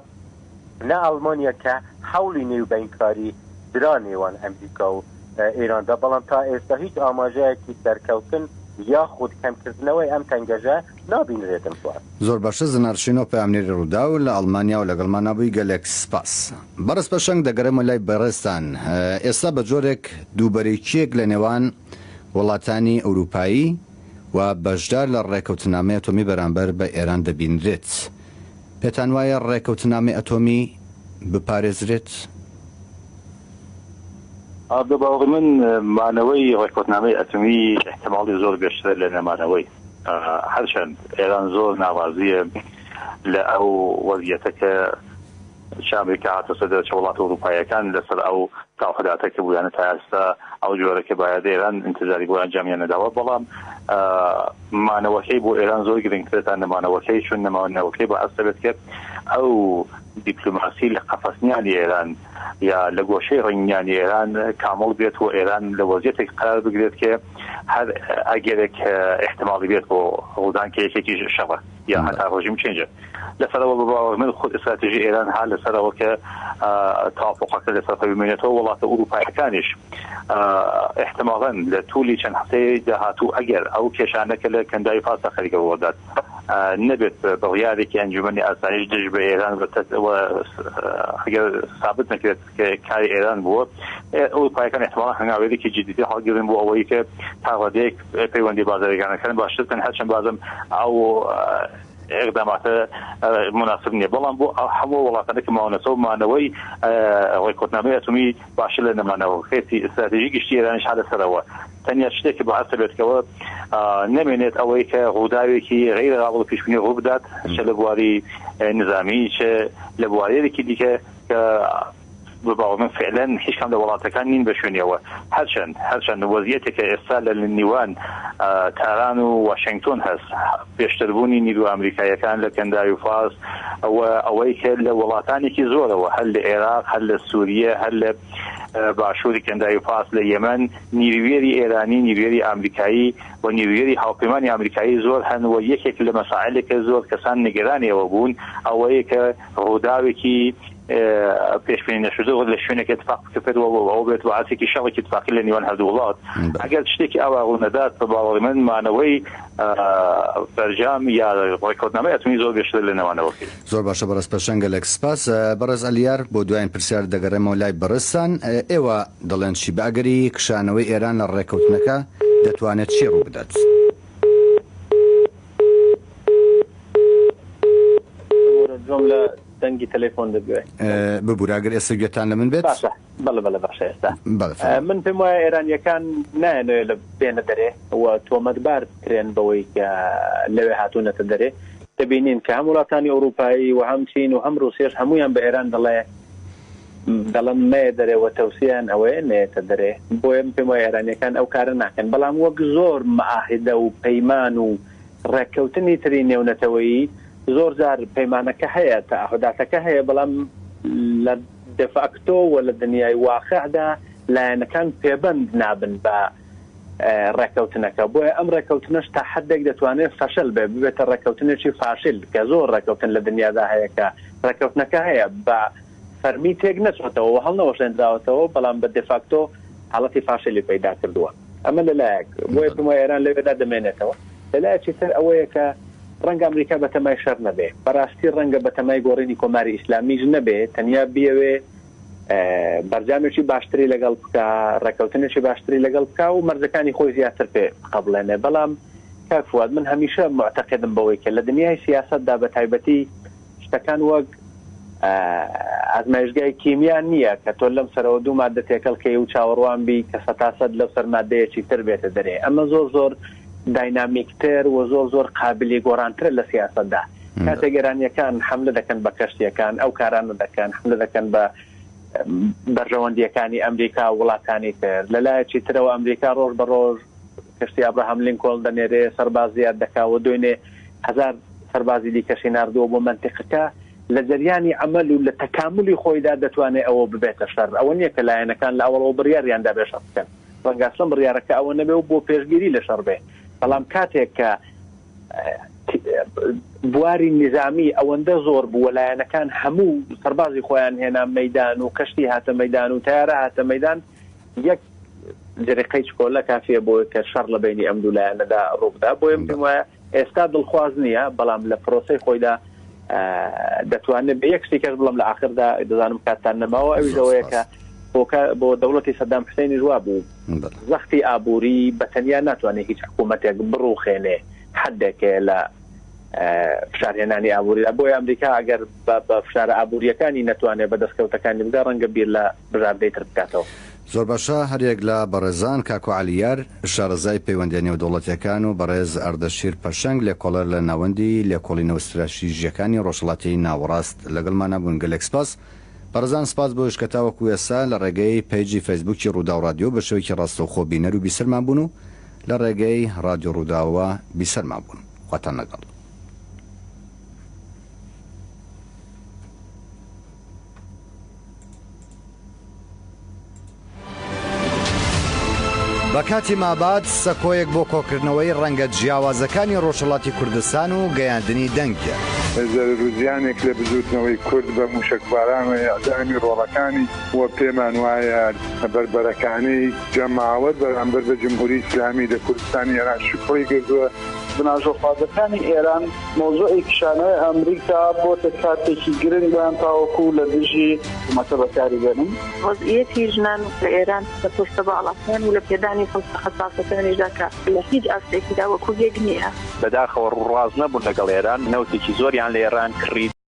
نە ئەڵمانیا کە هەوڵی نێوبەینکاری درا نێوان ئەمریکا و ئێراندا، بەڵام تا ئێستا هیچ ئاماژەیەکی سەرکەوتن یاخود کەمکردنەوەی ئەم تەنگەژە نابینرێتن فوئاد. زۆر باشە زنار شینۆ پەیامنێری ڕووداو لە ئەڵمانیاوە لەگەڵمانا بووی گەلێک سپاس. بەڕێز پەشەنگ دەگەرێمەوە لای بەڕێزتان ئێستا بە جۆرێک دووبەرەکییەک لە نێوان وڵاتانی ئەوروپایی و بەشدار لە ڕێکەوتنامەی ئەتۆمی بەرامبەر بە ئێران دەبینرێت پێتان وایە ڕێکەوتنامەی ئەتۆمی بپارێزرێت؟ بە باوەڕی من مانەوەی ڕێککەوتنامەی ئەتۆمی ئیحتیماڵی زۆر بێشترە لە نەمانەوەی. هەرچەند ئێران زۆر ناڕازییە لە ئەو وەزیەتە کە چ ئەمریکا هاتۆتە دەر چ وڵاتە ئورووپاییەکان لەسەر ئەو تەعهوداتە کە بوویانە تا ئێستا ئەو جۆرە کە بایەد ئێران ئینتزاری بۆ ئەنجامیان نەداوە بەڵام مانەوەکەی بۆ ئێران زۆر گرنگترە تا نەمانەوەکەی چون نەمانەوەکەی باعس دەبێت کە ئەو دیپلۆماسی لە قەفەسنیانی ئێران یا لە گۆشەی ڕنگیانی ئێران کامڵ بێت و ئێران لە وەزیەتێک قرار بگرێت کە هەر ئەگەرێک ئیحتماڵی بێت بۆ ڕوودان کە یەکێکیش شەڕە یا هەتا ڕژیم چێنجە لەسەرەوە بە باوەڕ من خود ئیستراتیژی ئێران ها لەسەرەوە کە تەوافقەکە لەسەر خۆی بمێنێتەوە وڵاتە ئورووپایەکانیش ئیحتماڵەن لە تولی چەند هەفتەی داهاتوو ئەگەر ئەو کێشانە کە لە کەنداوی فارسا خەریکە ڕوودات نەبێت بڕیارێکی ئەنجومەنی ئاسایش دژ بە ئێران ئەگەر سابت نەکرێت کە کاری ئێران بووە ئەوروپایەکان احتمالا هەنگاوێکی جدی هەڵگرن بۆ ئەوەی کە تا ڕادەیەک پەیوەندی بازرگانەکان باشتر بکەن هەرچەند بازم ئەو ئیقداماتە موناسب نییە، بەڵام بۆ هەموو وڵاتانە کە ماونەتەوە مانەوەی ڕێککەوتنامەی ئەتۆمی باشتر لە نەمانەوەکەیەتی. ئیستراتیژی گشتی ئێرانیش هەر لەسەرەوە تەنیا شتێک کە بەعەسە بێت کەەوە نەمێنێت ئەوەی کە ڕووداوێکی غەیرە قابڵ پیشبینی ڕوو بدات چ لە بواری نزامی چ لە بوارێکی دیکە کە بە باوەڕ من فعلەن هیچ کام لە وڵاتەکان نین بە شوێنیەوە. هەرچەند هەرچەند وەزیەتێک کە ئێستا لە نیوان تاران و واشێنگتۆن هەست، پێشتر بوونی نیروە ئامریکاییەکان لە کەنداوی فارس و ئەوەی کە لە وڵاتانێکی زۆرەوە هەر لە ئێراق، هەر لە سووریە، هەر لە باشووری کەنداوی فارس، لە یەمەن نیرویەری ئێرانی، نیرویەری ئامریکایی و نیرویەری هاوپەیمانی ئامریکایی زۆر هەن و یەکێک لە مەسائلێک کە زۆر کەسان نیگەرانی ئەوە بوون ئەوەیە کە ڕووداوێکی پێشبینی نەشدە لە شوێنێک اتفاق بکەوێت و ئەوە بێت وعاتێکی شەڕێکی اتفاقی لە نێوان هەردوو وڵات ئەگەر شتێکی ئاوا ڕوونەدات بە باوەڕی من مانەوەی بەرجام یا ڕێککەوتنامەی ئەتۆمی زۆر بێشتر لە نێوانەوەکەی. زۆر باشە بەڕێز پەشەنگ گەلەک سپاس. بەڕێز عەلیار بۆ دواین پرسیار دەگەڕێمەوە لای بەڕێزتان ئێوە دەڵێن چی بە ئەگەری کشانەوەی ئێران لە ڕێککەوتنەکە دەتوانێت چی ڕووبدات؟ ببورە گوێم لە دەنگی تەلەفۆن دەبوێ. ببورە ئەگەر ئێستا گوێتان لە من بێت. باشە بەڵێ بەڵێ باشە ئێستا. بەڵێ فەرموو. من پێم وایە ئێرانییەکان نایانەوێ لە بێنە دەرێ و تۆمەتبار بکرێن بەوەی کە لەوێ هاتوونەتە دەرێ. دەبینین کە هەم وڵاتانی ئوڕووپایی و هەم چین و هەم ڕووسیەش هەموویان بە ئێران دەڵێ دەڵێن مەیە دەرێ و تەوسیەیان ئەوەیە نەیەتە دەرێ. بۆیە من پێم وایە ئێرانییەکان ئەو کارە ناکەن. بەڵام وەک زۆر مەعاهدە و پەیمان و ڕێککەوتنی تری نێونەتەوەیی زۆر جار پەیمانەکە هەیە، تەعەهوداتەکە هەیە، بەڵام لە دێفاکتۆ و لە دنیای واقعدا لایەنەکان پێبەند نابن بە ڕێککەوتنەکە. بۆیە ئەم ڕێککەوتنەش تا حەدێک دەتوانێت فەشەل بێ، ببێتە ڕێککەوتنێکی فاشل کە زۆر ڕێککەوتن لە دنیادا هەیە کە ڕێککەوتنەکە هەیە بە فەرمی تێک نەچۆتەوە و هەڵنەوەشێندراوەتەوە، بەڵام بە دێفاکتۆ حاڵەتی فاشلی پەیدا کردووە. ئەمە لە لایەک، بۆیە پێم وایە ئێران لەوێدا دەمێنێتەوە. لە لایەکی تر ئەوەیە کە ڕەنگە ئەمریکا بەتەمای شەر نەبێ. بەڕاستی ڕەنگە بەتەمای گۆڕینی کۆماری ئیسلامیش نەبێ، تەنیا بیەوێ بەرجامێکی باشتری لەگەڵ بکا، ڕێککەوتنێکی باشتری لەگەڵ بکا و مەرجەکانی خۆی زیاتر پێ بقەبڵێنێ. بەڵام کاک فواد من هەمیشە موعتەقیدم بەوەی کە لە دنیای سیاسەتدا بەتایبەتی شتەکان وەک ئازمایشگای کیمیا نییە کە تۆ لەم سەرەوە دوو ماددە تێکەڵ کەی و چاوەڕوان بی کە سەتاسەد لەو سەر ماددەیەکی تر بێتە دەرێ. ئەمە زۆر زۆر داینامیکتر و زۆر زۆر قابلی گۆڕانترە لە سیاسەتدا. کاتێک ئێرانییەکان حەملە دەکەن بە کەشتییەکان، ئەو کارانە دەکەن، حەملە دەکەن بە بەرژەوەندییەکانی ئەمریکا و وڵاتانی تر. لە لایەکی ترەوە ئەمریکا ڕۆژ بە ڕۆژ کەشتی ئابراهام لینکۆڵن دەنێرێ، سەرباز زیاد دەکا و دوێنێ هەزار سەربازی دیکەشی ناردووە بۆ مەنتیقەکە، لە جەریانی عەمەل و لە تەکامولی خۆیدا دەتوانێ ئەوە ببێتە شەر. ئەوە نییە کە لایەنەکان لە ئەوەڵەوە بڕیاریان دابێ شەڕ بکەن. ڕەنگە ئەسڵەن بڕیارەکە ئەوە نەبێ و بۆ پێشگیری لە شەڕ بێ. بەڵام کاتێک کە بواری نیزامی ئەوەندە زۆر بوو و لایەنەکان هەموو سەربازی خۆیان هێنا مەیدان و کەشتی هاتە مەیدان و تەیارە هاتە مەیدان، یەک جریقەی چکۆلە کافیە بۆ کە شەڕ لە بەینی ئەم دوو لایەنەدا ڕووبدا. بۆیە من پێم وایە ئێستا دڵخواز نییە، بەڵام لە پرۆسەی خۆیدا دەتوانێت بە یەک شتی کەش بڵم لە ئاخردا دەزانم کاتتان نەماوە ئەویش ئەوەیە کە بۆ دەوڵەتی سەدام حوسێنیش وا بوو زەختی ئابووری بە تەنیا ناتوانێت هیچ حکوومەتێک بڕوخێنێ حدێکێ لە فشارهێنانی ئابووریدا بۆیە ئەمریکا ئەگەر بە فشارە ئابوورییەکانی نەتوانێت بە دەستکەوتەکانی بگا ڕەنگە بیر لە بژاردەی تر بکاتەوە. زۆر باشە هەریەک لە بەڕێزان کاکۆ عەلی یار شارەزای پەیوەندیە نێودەوڵەتیەکان و بەڕێز ئەردەشیر پەشەنگ لێکۆڵەر لە ناوەندی لێکۆڵینەوە ستراتیژیەکانی ڕۆژهەڵاتی ناوەڕاست لەگەڵمانا بوون گەلێک سپاس بەڕێزان سپاس بۆ ئەویش کە تاوەکو ئێستا لە ڕێگەی پەیجی فەیسبووکی ڕووداو ڕادیۆ بە شێوەیەکی ڕاستەوخۆ بینەر و بیسەرمان بوون و لە ڕێگەی ڕادیۆ ڕووداوەوە بیسەرمان بوون. خواتان لەگەڵ. بە کاتی ماباد سەکۆیەک بۆ کۆکردنەوەی ڕەنگە جیاوازەکانی ڕۆژهەڵاتی کوردستان و گەیاندنی دەنگیان. زەرەر و زیانێک لە بزووتنەوەی کورد بە مووشەکباران و ئێعدامی ڕۆڵەکانی و پێمان وایە بەربەرەکانێی جەماوەر بەرامبەر بە جمهوری ئیسلامی لە کوردستانی ئێران شکڵی گرتووە. بناژۆخوازەکانی ئێران مەوزوعی کشانەوەی ئەمریکا بۆتە کارتێکی گرنگ بۆیان تاوەکو لە دژی حکومەتە بەکاری بێنن. وەزعیەتی ژنان لە ئێران لە پۆستە باڵاکان و لە پێدانی پۆستە حەساسەکانیشدا کە لە هیچ ئاستێکیدا وەکوو یەک نییە. بەداخەوە ڕووڕاست نەبوون لەگەڵ ئێران، نەوتێکی زۆریان لە ئێڕان کڕی.